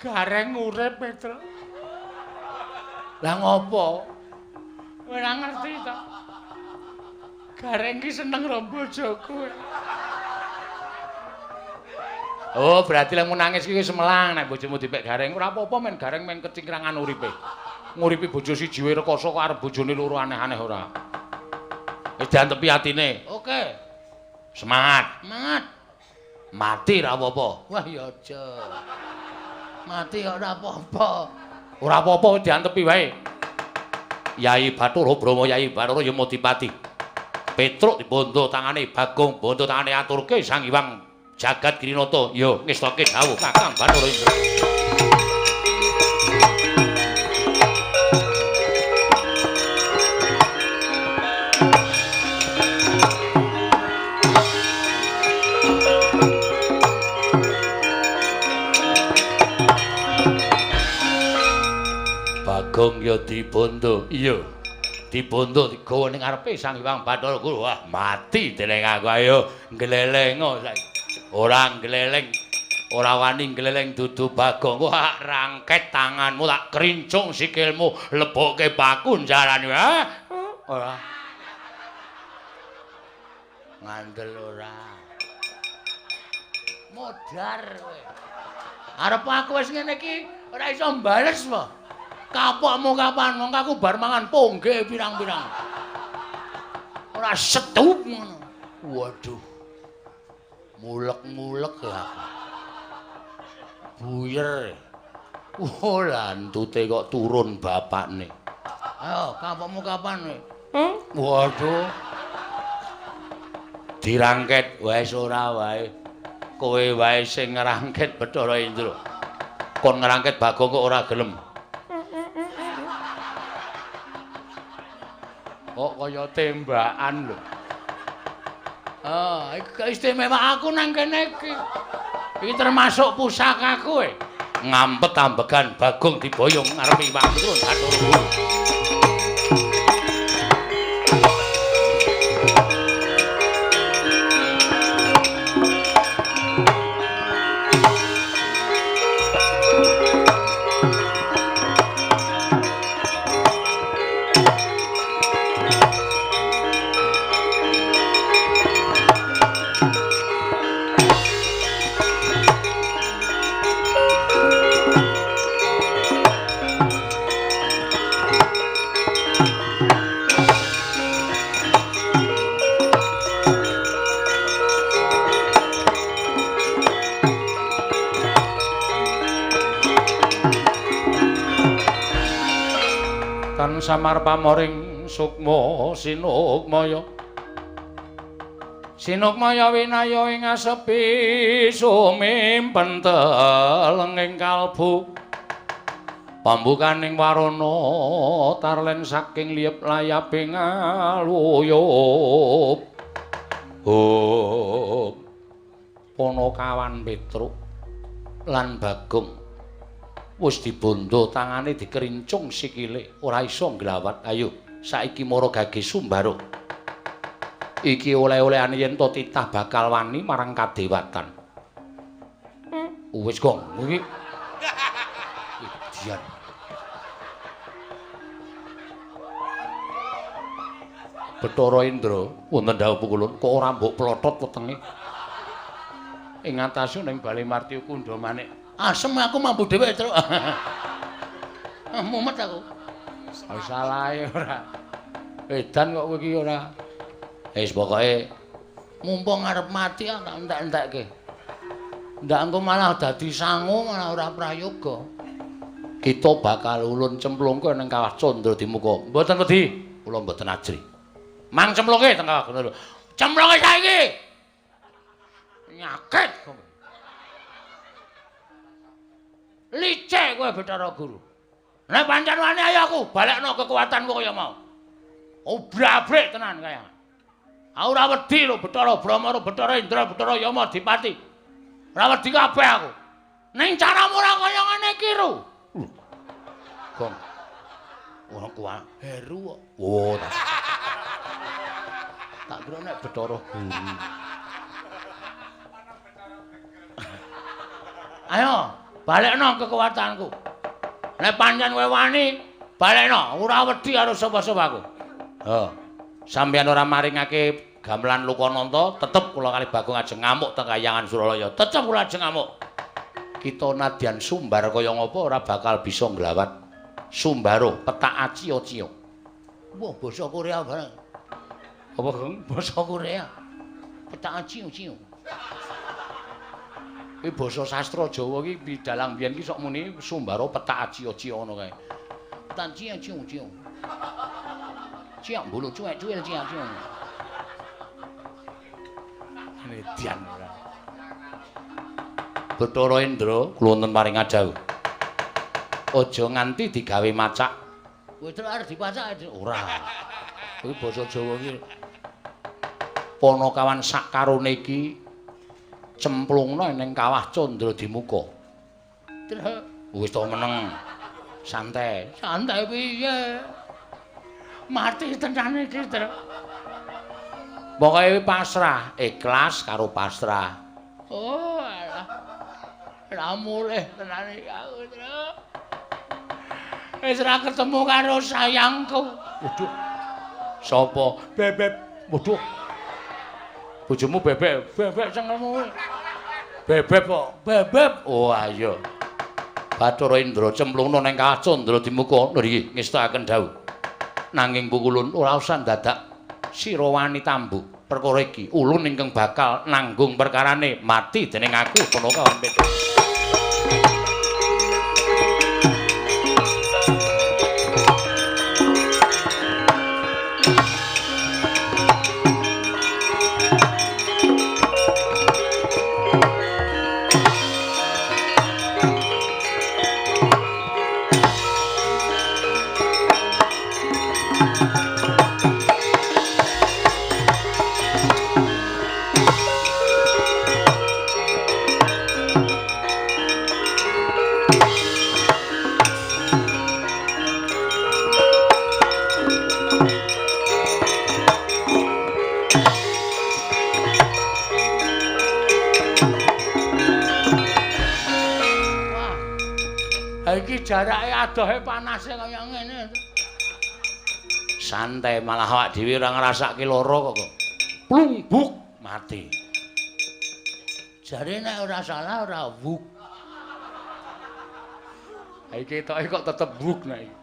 Gareng urip, Petruk. Lah ngopo? Ora ngerti to. Gareng ki seneng karo bojoku. Oh, berarti lek nangis iki wis melang nek bojomu dipek gareng. Ora apa-apa men gareng men kecingkrangan uripe. Nguripi bojo siji wae rekoso kok arep bojone loro aneh-aneh ora. Wis diantepi atine. Oke. Semangat. Semangat. Mati ora apa-apa. Wah ya aja. Mati kok ora apa-apa. Ora apa-apa diantepi wae. Yai Bathara Brahma, Yai Bathara Yamadipati. Petruk dibondo tangane Bagong, bondo tangane aturke Sang Hyang Jagat Girinata. Ya ngestoke dawuh Kakang Bathara Indra. Bagong ya dibondo. Iya. Dibondo digawa ning ngarepe Sang Hyang Bathara Guru. Wah, mati dening aku. Ayo nglelengo saiki. Ora ngleleng, ora wani ngleleng dudu Bagong. Wah, rangket tanganmu tak krincung sikilmu, lebokke paku njarane. Ora. Ngandel ora. Modar kowe. Arep aku wis ngene iki ora iso mbales po. Kapokmu kapan? Mongko aku bar mangan pongge pirang-pirang. Ora setup ngono. Waduh. Mulek-mulek ya. Buyer. Oh, lantute kok turun bapakne. Ayo, kapokmu kapan kowe? Waduh. Dirangket wis ora wae. Kowe wae sing ngrangket Bathara Indra. Kon ngrangket Bagong kok ora gelem. Kok kaya tembakan lho. Ah, iki istimewa aku nang kene iki. Iki termasuk pusakaku e. Ngampet ambegan Bagong diboyong ngarepe Iwak Turun Bathara Guru. Samar pamoring sukma sinukmaya sinukmaya winaya ing asepi sumimpen telenging kalbu pambukaning warana tarlen saking liyep layaping aluyup. Oh, Panakawan Petruk lan Bagong wis dibondo tangane dikerincung sikile ora iso nglawat. Ayo saiki mara gage Sumbara. Iki oleh-olehane yen to titah bakal wani marang kadewatan. Wis gong iki Dian. Bathara Indra wonten dawuh pukulun kok ora mbok plotot wetenge. Ing atase ning Bale Martya Kundha Manik. Asem aku mampu dhewe, Truk. Mumet aku. Salahe ora. Edan kok kowe iki ora. Wis pokoke mumpung arep mati tak entek-entekke. Ndak engko malah dadi sangu malah ora prayoga. Kita bakal ulun cemplungke ning Kawah Candra Dimuka. Mboten wedi, kula mboten ajri. Mang cemplungke teng Kawah Candra. Cemplungke saiki. Nyakit kowe. Licik kowe Bathara Guru. Nek pancen wani ayo aku balekno kekuatanku kaya mau. Obrabrik tenan kaya. Aku ora wedi lho Bathara Brahma, Bathara Indra, Bathara Yama Dipati. Ora wedi kabeh aku. Ning caramu ora kaya ngene iki, Ru. Gong. Ora kuat Heru kok. Oh, tak kira nek Bathara Guru. Ayo, balekno kekuatanku. Nek pancen kowe wani, balekno. Ora wedi karo sapa-sapa aku. Heeh. Sampeyan ora maringake gamelan Lokananta, tetep kula kali Bagong ajeng ngamuk teng Kayangan Suralaya. Tetep kula ajeng ngamuk. Kita nadyan sumbar kaya ngapa ora bakal bisa nglawat. Sumbaro petak acio-cio. Wah, basa Korea bareng. Apa, Gong? Basa Korea. Petak acio-cio. Iki basa sastra Jawa iki bidalang biyen iki sok muni Sumbaro petak acio-cio ngono kae. Petak acio-cio. Ciak mbulu cuek-cuwil ciak-ciak. Median ora. Bathara Indra kula wonten paring adhawuh. Aja nganti digawe macak. Kowe arep dipacak ora. Kuwi basa Jawa iki. Panakawan sak karone iki cemplungna ning Kawah Candra Dimuka. Wis to meneng. Santai. Santai piye? Mati tenan iki, Truk. Pokoke pasrah, ikhlas karo pasrah. Oh, alah. Ora mulih tenan iki aku, Truk. Wis ora ketemu karo sayangku. Waduh. Sapa? Bebek. Waduh. Bojomu bebek, bebek cengelmu. Bebek kok. Bebek. Oh, ayo. Bathara Indra cemplungna ning Kawah Candra Dimuka. Lho iki ngestakaken dawuh. Nanging pukulun ora usah dadak Sira wani tambuk perkara iki ulun ingkang bakal nanggung perkarane mati dening aku Punaka Petro. Jarake adohe panase kaya ngene. Santai malah awak dhewe ora ngrasake lara kok. Plungbuk mati. Jare nek ora salah ora wuk. Ha iki ketoke kok tetep wuk nek iki.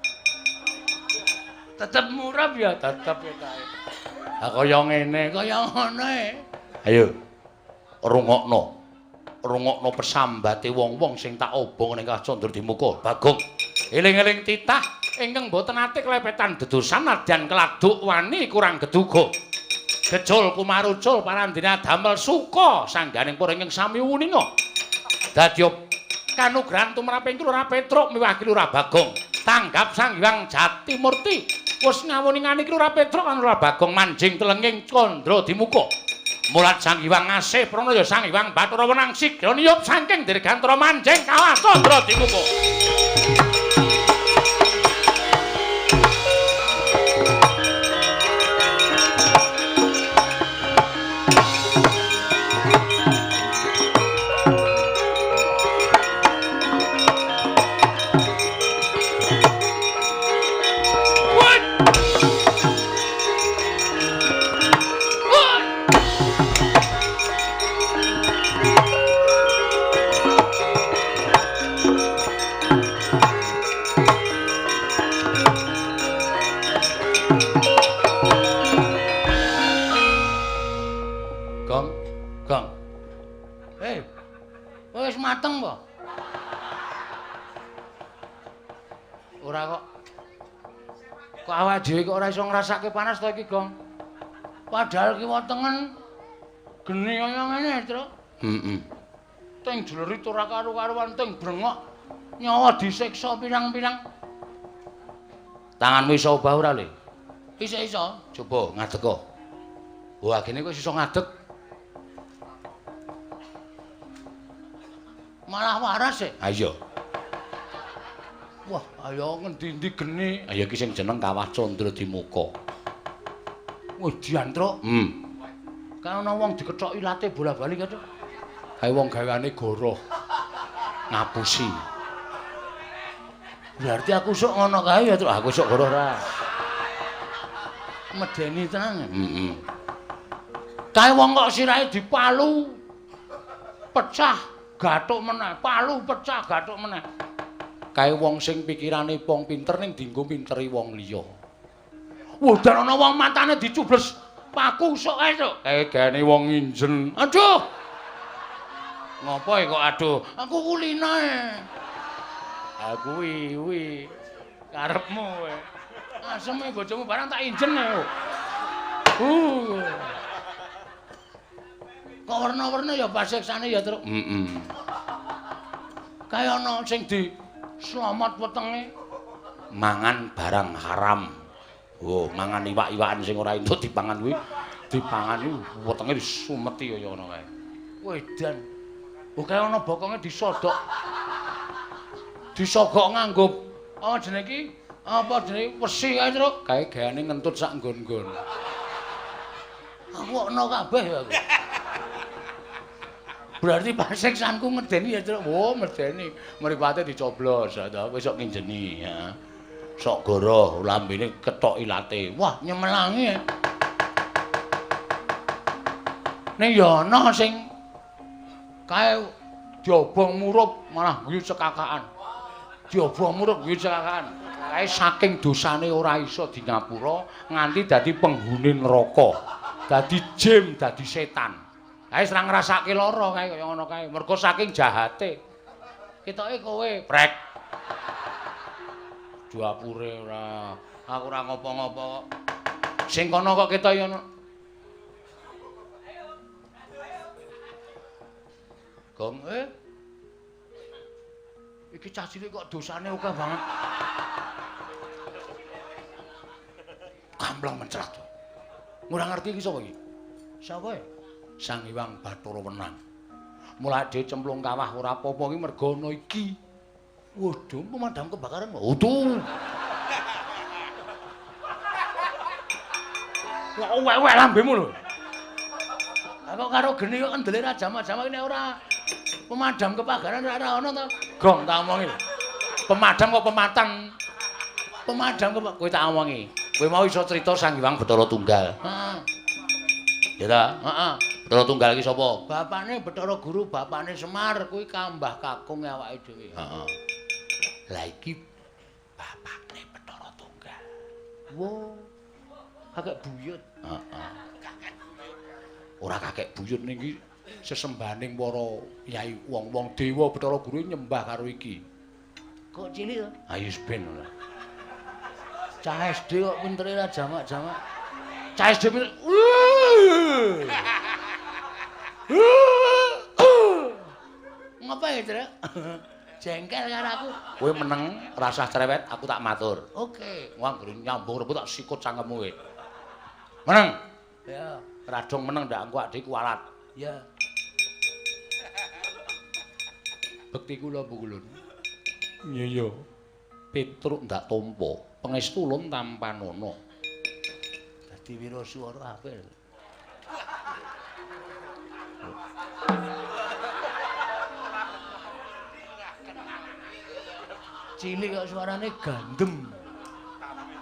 Tetep murab ya, tetep ketoke. Ha kaya ngene, kaya ngono e. Ayo rungokno. Rungokno pesambate wong-wong sing tak obong ning Candra Dimuka. Bagong, eling-eling titah ingkang boten ate klepetan dedosan nadyan keladuk wani kurang geduga. Gejul kumarucul parandene damel suka sangganing para ingkang sami wuninga. Dadya kanugrahan tumraping Lurah Petruk miwah Ki Lurah Bagong. Tanggap Sang Hyang Jatimurti wis ngawuningani Ki Lurah Petruk lan Lurah Bagong manjing telenging Candra Dimuka. Mulat Sang Hyang Asih Pranaya Sang Hyang Bathara Wenang sigra niyup saking dirgantara manjing kawah Candra Dimuka. Mateng po? Ora kok. Kok awak dhewe kok ora iso ngrasake panas to iki, Gong? Padahal kiwa tengen geni kaya ngene, Tru. Heeh. Teng jlerit ora karu-karuan, teng brengok nyawa disiksa pirang-pirang. Tanganmu iso obah ora, Le? Iso-iso. Coba ngadeg kok. Wah, gene kok iso ngadeg. Malah waras e. Ayo. Wah, ayo ngendi-endi geni. Ayo iki sing jeneng Kawah Candra Dimuka. Wah, diantruk. Kan ana wong dikethok ilate bola-bali kae, Cuk. Kae wong gaweane goroh. Ngapusi. Berarti aku sok ngono kae ya, Truk. Aku sok goroh ra. Medeni tenan. Heeh. Kae wong kok sirahe dipalu. Pecah. Gathuk meneh, palu pecah gathuk meneh. Kae wong sing pikirane wong pinter ning dienggo pinteri wong liya. Wah, dan ana wong matane dicubles paku sok ae, Cuk. Kae gaene wong nginjen. Aduh. Ngopo e kok aduh? Aku kulina e. Ha kuwi kuwi karepmu kowe. Aseme bojomu barang tak injen e. Kok werna-werna ya pasiksane ya, Truk. Heeh. Kae ana sing di slamet wetenge mangan barang haram. Oh, mangan iwak-iwakan sing ora entuk dipangan kuwi, dipangan iki wetenge disumeti kaya ngono kae. Wedan. Oh, kae ana bokonge disodok. Disogok nganggo apa jenenge iki? Apa jenenge wesi kae, Truk? Kae gaweane ngentut sak nggon-nggon. Aku ana kabeh ya aku. Berarti pasiksanku ngedeni ya, Truk. Oh, medeni. Mripate dicoblos, ta wis sok nginjeni ya. Sok goroh lambene ketok ilate. Wah, nyemelangi. Ning ya ana sing kae diobong murup malah guyu cekakaan. Diobong muruk kuwi cekakan. Kae saking dosane ora iso di ngapura nganti dadi penghuni neraka. Dadi jim, dadi setan. Kae ora ngrasake lara kae kaya ngono kae. Mergo saking jahate. Ketoke kowe prek. Duapure ora. Aku ora ngopo-ngopo. Sing kono kok ketoke ngono. Gong iki cah cilik kok dosane akeh banget. Kampleng mencrat. Ora ngerti iki sapa iki? Sapa ya? Sang Hyang Bathara Wenang. Mulane dhewe cemplung kawah ora apa-apa iki mergo ana iki. Waduh, pemadam kebakaran. Utuh. Kok wek-wek lambemu lho. Lah kok karo geni kok kendele ra jamak-jamak nek ora pemadam kebakaran ora ana to. Gong tak omongi. Pemadam kok pematang. Pemadam kok kowe tak omongi. Kowe mau iso crita Sang Hyang Bathara Tunggal. Heeh. Ya ta? Heeh. Bathara Tunggal iki sapa? Bapakne Bathara Guru, bapakne Semar, kuwi kambah kakung awake dhewe. Heeh. Lah iki bapakne Bathara Tunggal. Wo. Kakek buyut. Heeh. Kakek buyut. Ora kakek buyut niki sesembahaning para yai wong-wong dewa Bathara Guru nyembah karo iki. Kok cilik to? Ayo ben ora. Cah SD kok pintere ra jamak-jamak. Cah SD pinter. Ngapa ya, Truk? Jengkel karo aku. Kowe meneng, rasah cerewet, aku tak matur. Oke. Wong anggere nyambung rebut tak sikut cangkemmu kowe. Meneng. Ya. Radong meneng ndak engko adike kualat. Ya. Bekti kula Bu Kulun. Iya iya. Petruk ndak tampa, pangestu ulun tampanana. Dadi wiraswara apik. Cilik kok suarane gandem.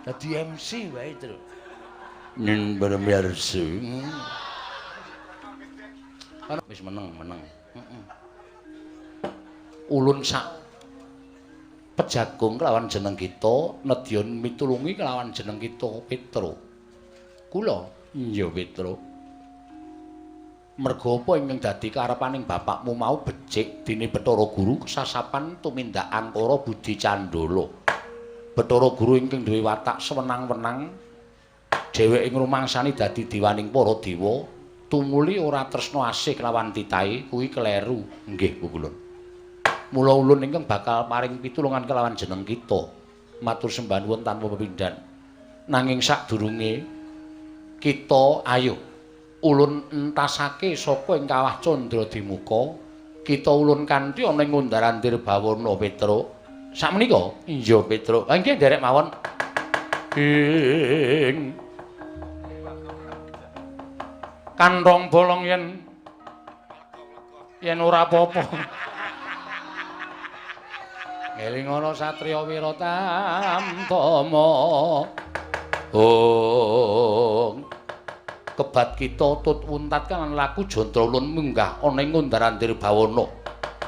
Dadi MC wae, Truk. Ning bermirsa. Wis meneng, meneng. Heeh. Ulun sak pejagung kelawan jeneng kita nedya mitulungi kelawan jeneng kita Petro. Kula iya Petro. Merga apa ingkang dadi karepaning bapakmu mau becik dene Bathara Guru kesasapan tumindak angkara budi candala. Bathara Guru ingkang duwe watak sewenang-wenang dheweke ngrumangsani dadi dewaning para dewa tumuli ora tresna asih kelawan titahe kuwi kleru. Nggih Bu Kulun. Mula ulun ingkang bakal paring pitulungan kelawan jeneng kita. Matur sembah nuwun tanpa pepindhan. Nanging sadurunge kita ayo ulun entasake saka ing kawah Candra Dimuka, kita ulun kanthi ana ing Undar-andir Bawana Petro. Sakmenika? Iya Petro. Ha nggih nderek mawon. Ing kantong bolong yen yen ora apa-apa. Ngelingono satriya wira tamtama. Ong kebat kita tut untat kan laku jantra ulun munggah ana ing Undar-andir Bawana.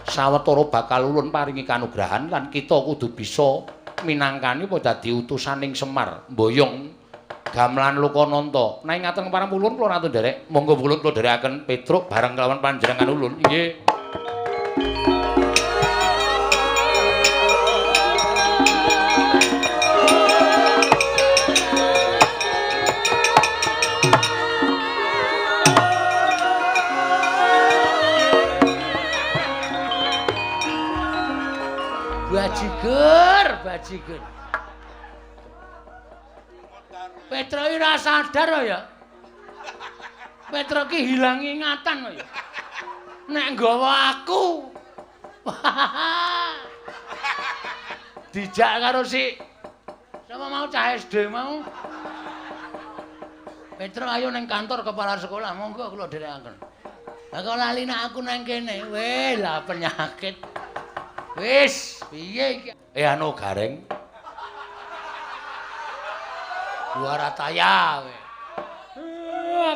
Sawetara bakal ulun paringi kanugrahan lan kita kudu bisa minangkani apa dadi utusaning Semar mboyong gamelan Lokananta. Nek ngaten kepareng ulun kula ratu nderek. Monggo ulun kula nderekaken Petruk bareng kelawan panjenengan ulun. Nggih. Bajigur, bajigur. Petro iki ora sadar ya. Petro ki hilang ingatan ya. Nek nggawa aku. Dijak karo si sapa mau cah SD mau. Petro ayo ning kantor kepala sekolah, monggo kula dherekaken. Lah kok lali nek aku nang kene. Weh, lah penyakit. Wis, piye iki? Anu Gareng. Warataya kowe.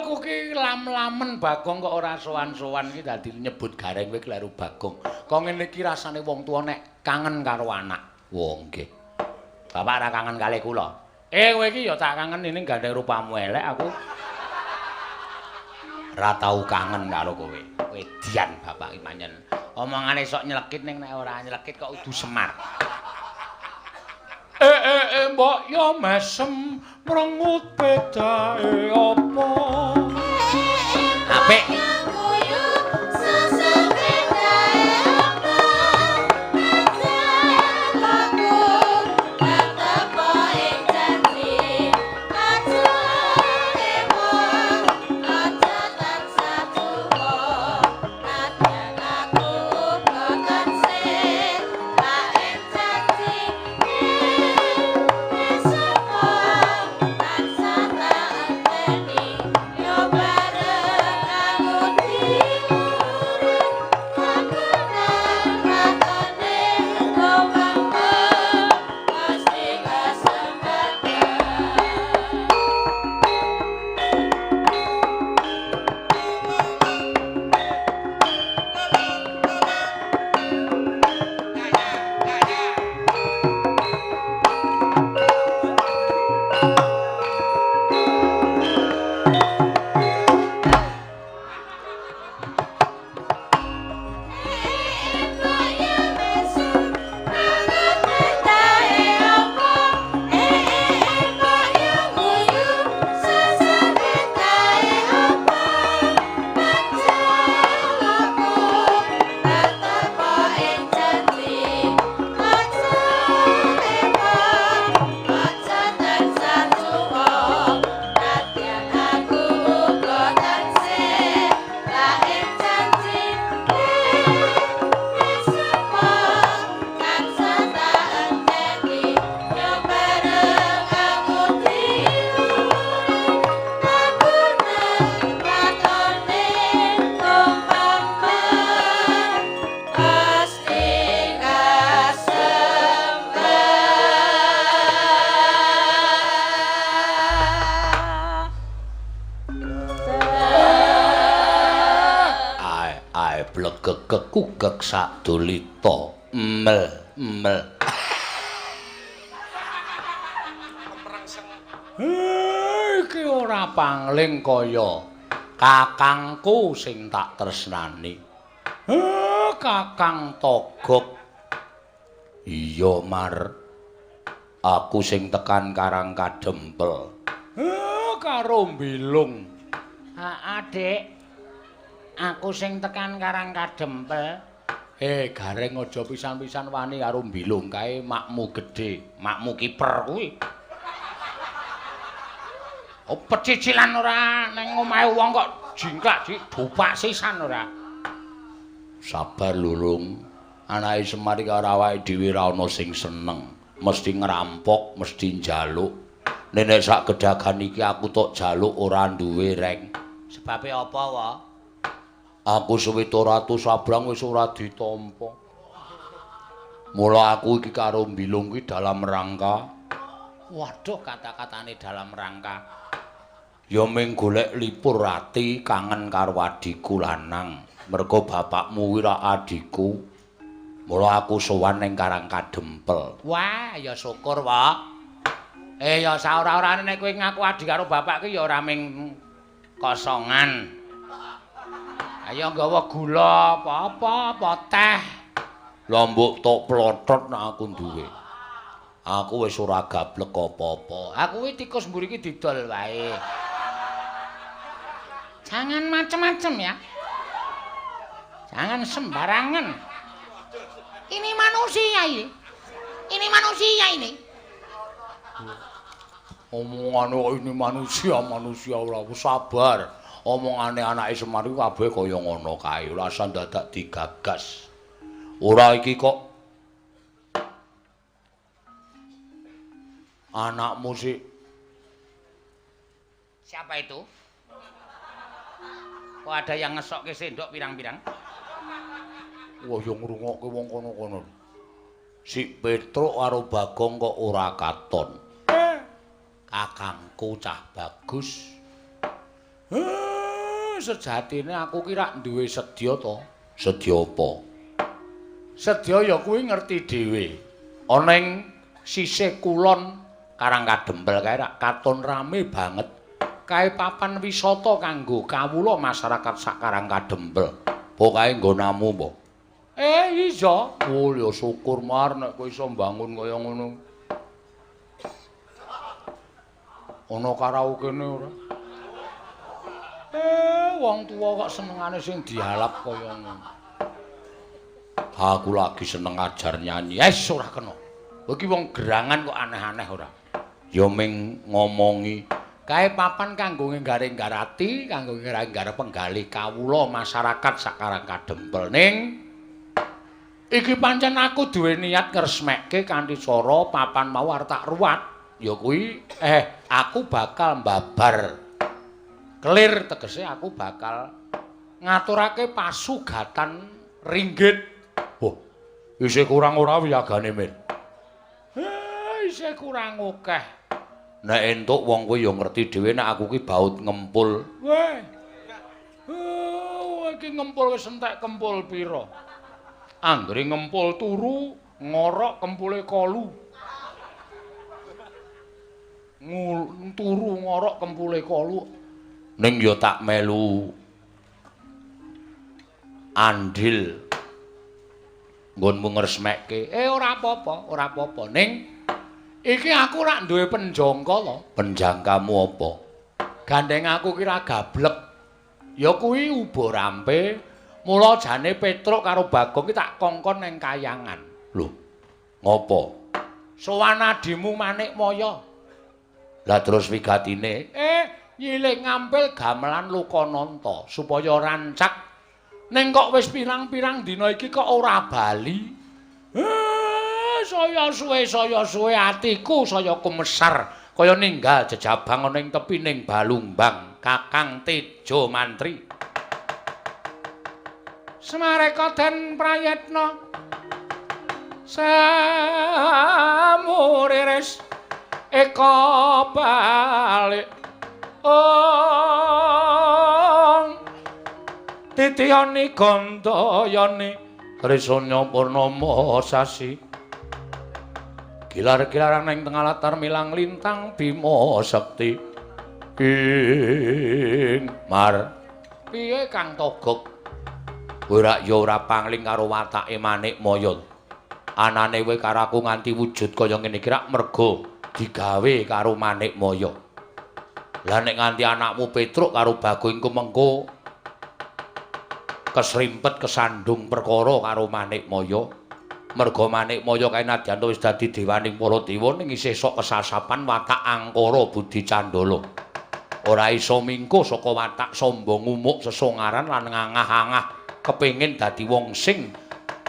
Aku ki lam-lamen Bagong kok ora sowan-sowan iki dadi nyebut Gareng kowe kleru Bagong. Kok ngene iki rasane wong tuwa nek kangen karo anak. Wong nggih. Bapak ora kangen kalih kula. Kowe iki ya tak kangen ning gandeng rupamu elek aku. Ora tau kangen karo kowe. Edian bapak iki pancen. Omongane sok nyelekit ning nek ora nyelekit kok kudu Semar. Mbok ya mesem mrengut bedae apa? Apik. Kekukek sadulita mel mel. Iki ora pangling kaya kakangku sing tak tresnani. Kakang Togok. Iya Mar. Aku sing tekan Karang Kadempel. Karo Mbilung. Adik. Aku sing tekan Karang Kadempel. Gareng aja pisan-pisan wani karo Mbilung kae makmu gedhe, makmu kiper kuwi. Oh, pecicilan ora ning omahe wong kok jingklak dupak sisan ora. Sabar lulung. Anake Semar iki ora awake dhewe ora ana sing seneng. Mesti ngerampok, mesti njaluk. Nek sak gedagan iki aku tok jaluk ora duwe reng. Sebabe apa wa? Aku 700 sabrang wis ora ditampa. Mula aku iki karo Mbilung kuwi dalam rangka. Waduh, kata-katane dalam rangka. Ya mung golek lipur ati kangen karo adhiku lanang. Mergo bapakmu kuwi ra adhiku. Mula aku sowan ning Karang Kadempel. Wah, ya syukur, Pak. Ya saora-orane nek kowe ngaku adhi karo bapak ki ya ora ming kosongan. Ayo nggawa gula apa-apa, apa teh. Lah mbok tok plotot nek aku duwe. Aku wis ora gablek apa-apa. Aku kuwi tikus mburi iki didol wae. Jangan macem-macem ya. Jangan sembarangan. Ini manusia ini. Ini manusia ini. Omongane kok ini manusia, manusia ora sabar. Omongane anake Semar iku kabeh kaya ngono kae, ora usah dadak digagas. Ora iki kok anakmu sih. Siapa itu? Kok ada yang ngesokke sendok pirang-pirang? Wah, yo ngrungokke wong kono-kono. Si Petruk karo Bagong kok ora katon. Kakangku cah bagus. Sejatine aku ki rak duwe sedya to. Sedya apa? Sedya ya kuwi ngerti dhewe. Ana ing sisih kulon Karang Kadempel kae rak katon rame banget. Kae papan wisata kanggo kawula masyarakat sak Karang Kadempel. Apa kae nggonamu apa? Iya. Oh ya syukur Mar nek kowe iso mbangun kaya ngono. Ana karaokene ora? Wong tuwa kok senengane sing dialap kaya ngono. Aku lagi seneng ajar nyanyi. Wes ora kena. Kowe iki wong gerangan kok aneh-aneh ora? Ya ming ngomongi kae papan kanggo nggaring-garati, kanggo nggaring-gar penggalih kawula masyarakat sak Karang Kadempel. Ning iki pancen aku duwe niat ngresmekke kanthi cara papan mau arep tak ruwat. Ya kuwi aku bakal mbabar kelir, tegese aku bakal ngaturake pasugatan ringgit. Wah, isih kurang ora wiyagane, Min? Isih kurang akeh. Nek entuk wong kowe ya ngerti dhewe nek aku ki baut ngempul. Weh. Iki ngempul wis entek kempul pira? Anggere ngempul turu ngorok kempule kolu. Turu ngorok kempule kolu. Ning ya tak melu andil nggonmu ngresmekke. Ora apa-apa, ora apa-apa. Ning iki aku rak duwe penjangka to. Penjangkamu apa? Gandeng aku ki ra gablek. Ya kuwi uba rampe. Mula jane Petruk karo Bagong ki tak kongkon nang kayangan. Lho, ngopo? Sowan adimu Manikmaya. Lah terus wigatine, nyilih ngampil gamelan Lokananta supaya rancak. Ning kok wis pirang-pirang dina iki kok ora bali. Saya suwe atiku saya kumesar kaya ninggal jejabang ana ing tepining Balumbang Kakang Tejo Mantri. Semareka den prayetna samuriris eka balik ong titiyani gandayani trisanya purnama sasi gilar-gilaran ing tengah latar milang lintang Bima Sekti ing Mar. Piye Kang Togog? Kowe rak ya ora pangling karo watake Manikmaya. Anane kowe karo aku nganti wujud kaya ngene iki rak merga digawe karo Manikmaya. Lah nek nganti anakmu Petruk karo Bagong iku mengko kesrimpet kesandung perkara karo Manikmaya. Merga Manikmaya kae nadyan wis dadi dewaning para dewa ning isih sok kesasapan watak angkara budi candala. Ora iso mingko saka watak sombong umuk sesongaran lan ngangah-angah kepengin dadi wong sing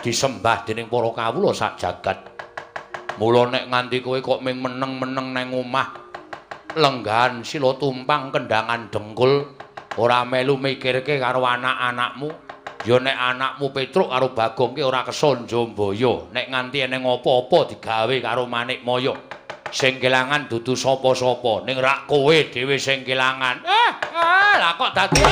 disembah dening para kawula sak jagat. Mula nek nganti kowe kok ming meneng-meneng nang omah lenggahan sila tumpang kendangan dengkul ora melu mikirke karo anak-anakmu, ya nek anakmu Petruk karo Bagong ki ora kersa njambaya. Nek nganti eneng apa-apa digawe karo Manikmaya, sing kelangan dudu sapa-sapa, ning rak kowe dhewe sing kelangan. Lah kok dadi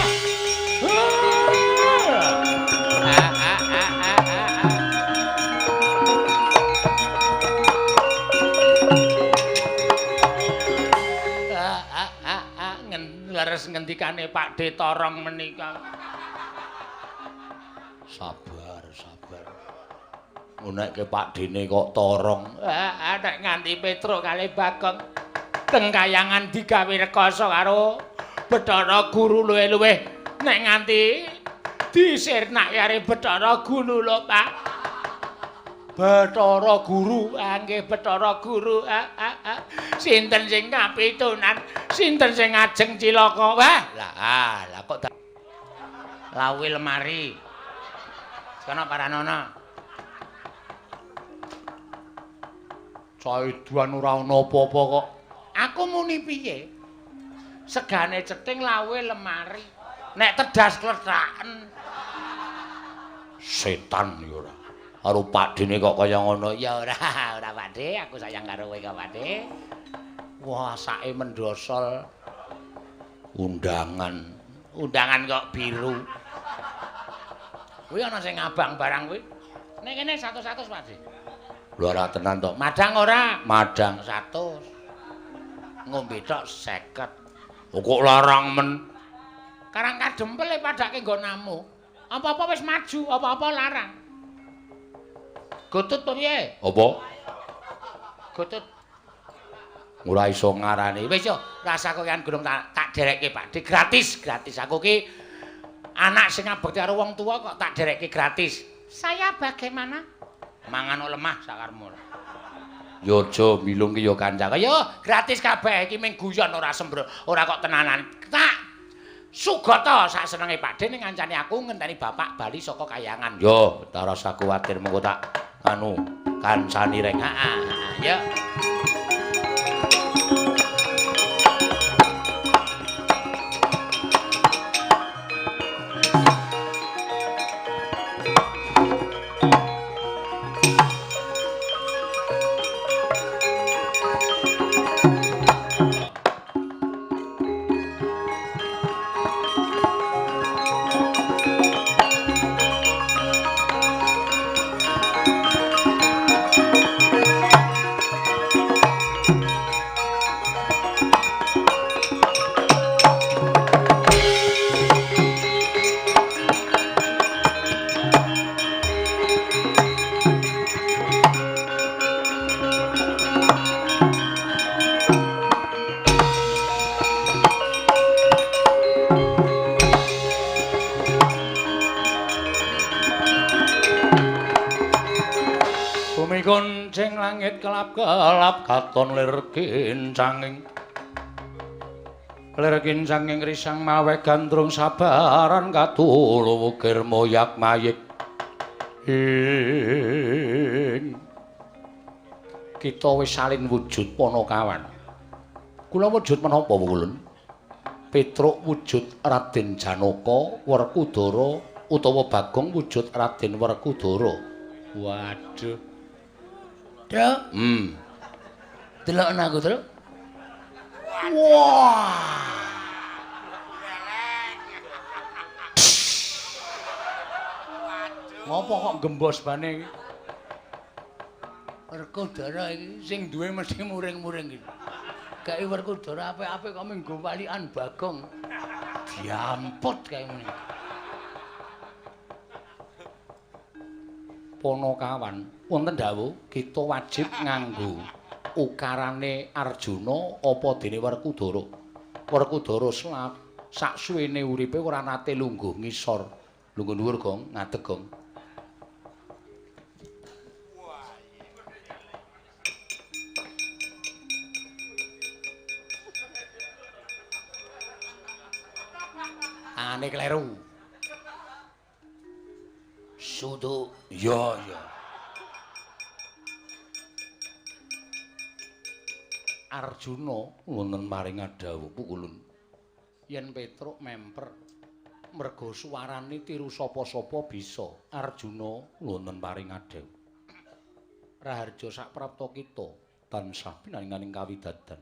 leres ngendikane Pak De Torong menika. Sabar, sabar. Ngunekke Pak Dene kok torong. Nek nganti Petruk kali Bagong teng kayangan digawe rekoso karo Bathara Guru luwih-luwih nek nganti disirnake karo Bathara Guru lho, Pak. Bathara Guru, nggih Bathara Guru. Sinten sing kapitunan, sinten sing ngajeng cilaka. Wah, lah kok lawe lemari. Sono paranono. Caiduan ora ana apa-apa kok. Aku muni piye? Segane ceting lawe lemari. Nek tedas klethraken. Setan ya ora. Karo Pakdene kok kaya ngono. Ya ora, ora Pakde, aku sayang karo kowe kok Pakde. Wah, sake mendosol. Undangan. Undangan kok biru. Kuwi ana sing ngabang barang kuwi. Nek kene 100-100 Pakde. Lho ora tenan to. Madang ora? Madang 100. Ngombe tok 50. Kok larang men? Karang kadempel e padake nggonamu. Apa-apa wis maju, apa-apa larang. Gotut piye? Apa? Gotut. Ora iso ngarani. Wis yo, rasa kokean gunung tak derekke Pak. Di gratis, gratis. Aku ki anak sing ngabekti karo wong tuwa kok tak derekke gratis. Saya bagaimana? Mangan lemah sakarmu. Yo aja milung ki yo kanca. Yo gratis kabeh iki mung guyon ora sembro, ora kok tenanan. Tak sugata sak senenge Pak De ning ngancani aku ngenteni bapak bali saka kayangan. Yo, ta rasa kuwatir mengko tak anu kancani reng. Heeh, yo. Kuncing langit kelap-kelap katon lir kincanging. Lir kincanging risang mawe gandrung sabaran katulu wukir moyak mayik. Ing kita wis salin wujud Panakawan. Kula wujud menapa Wulun? Petruk wujud Raden Janaka Werkudara utawa Bagong wujud Raden Werkudara. Waduh. Truk. Delok aku, Truk. Wah. Ngopo kok gembos bane iki? Werkudara iki sing duwe mesti muring-muring iki. Kae Werkudara apik-apik kok mung walikan Bagong. Diamput kae ngene. Panakawan, wonten dawuh kita wajib nganggo ukarane Arjuna apa dene Werkudara. Werkudara sak suwene uripe ora nate lungguh ngisor. Lungguh dhuwur, Gong, ngadeg, Gong. Tangane kleru. Sudu. Ya, ya. Arjuna wonten maring dawuh pukulun. Yen Petruk memper merga suwarane tiru sapa-sapa bisa. Arjuna wonten maring dawuh. Raharja sak prapta kita tansah pinaringaning kawidadan.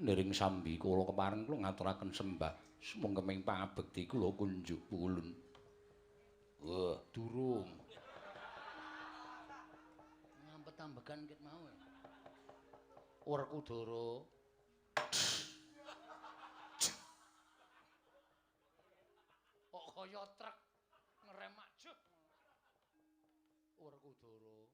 Niring sambi kula kepareng kula ngaturaken sembah sumangga pangabekti kula kunjuk pukulun. Wah, durung. Ngampet-ambekan ket mau. Werkudara. Kok kaya truk ngerem aja. Werkudara.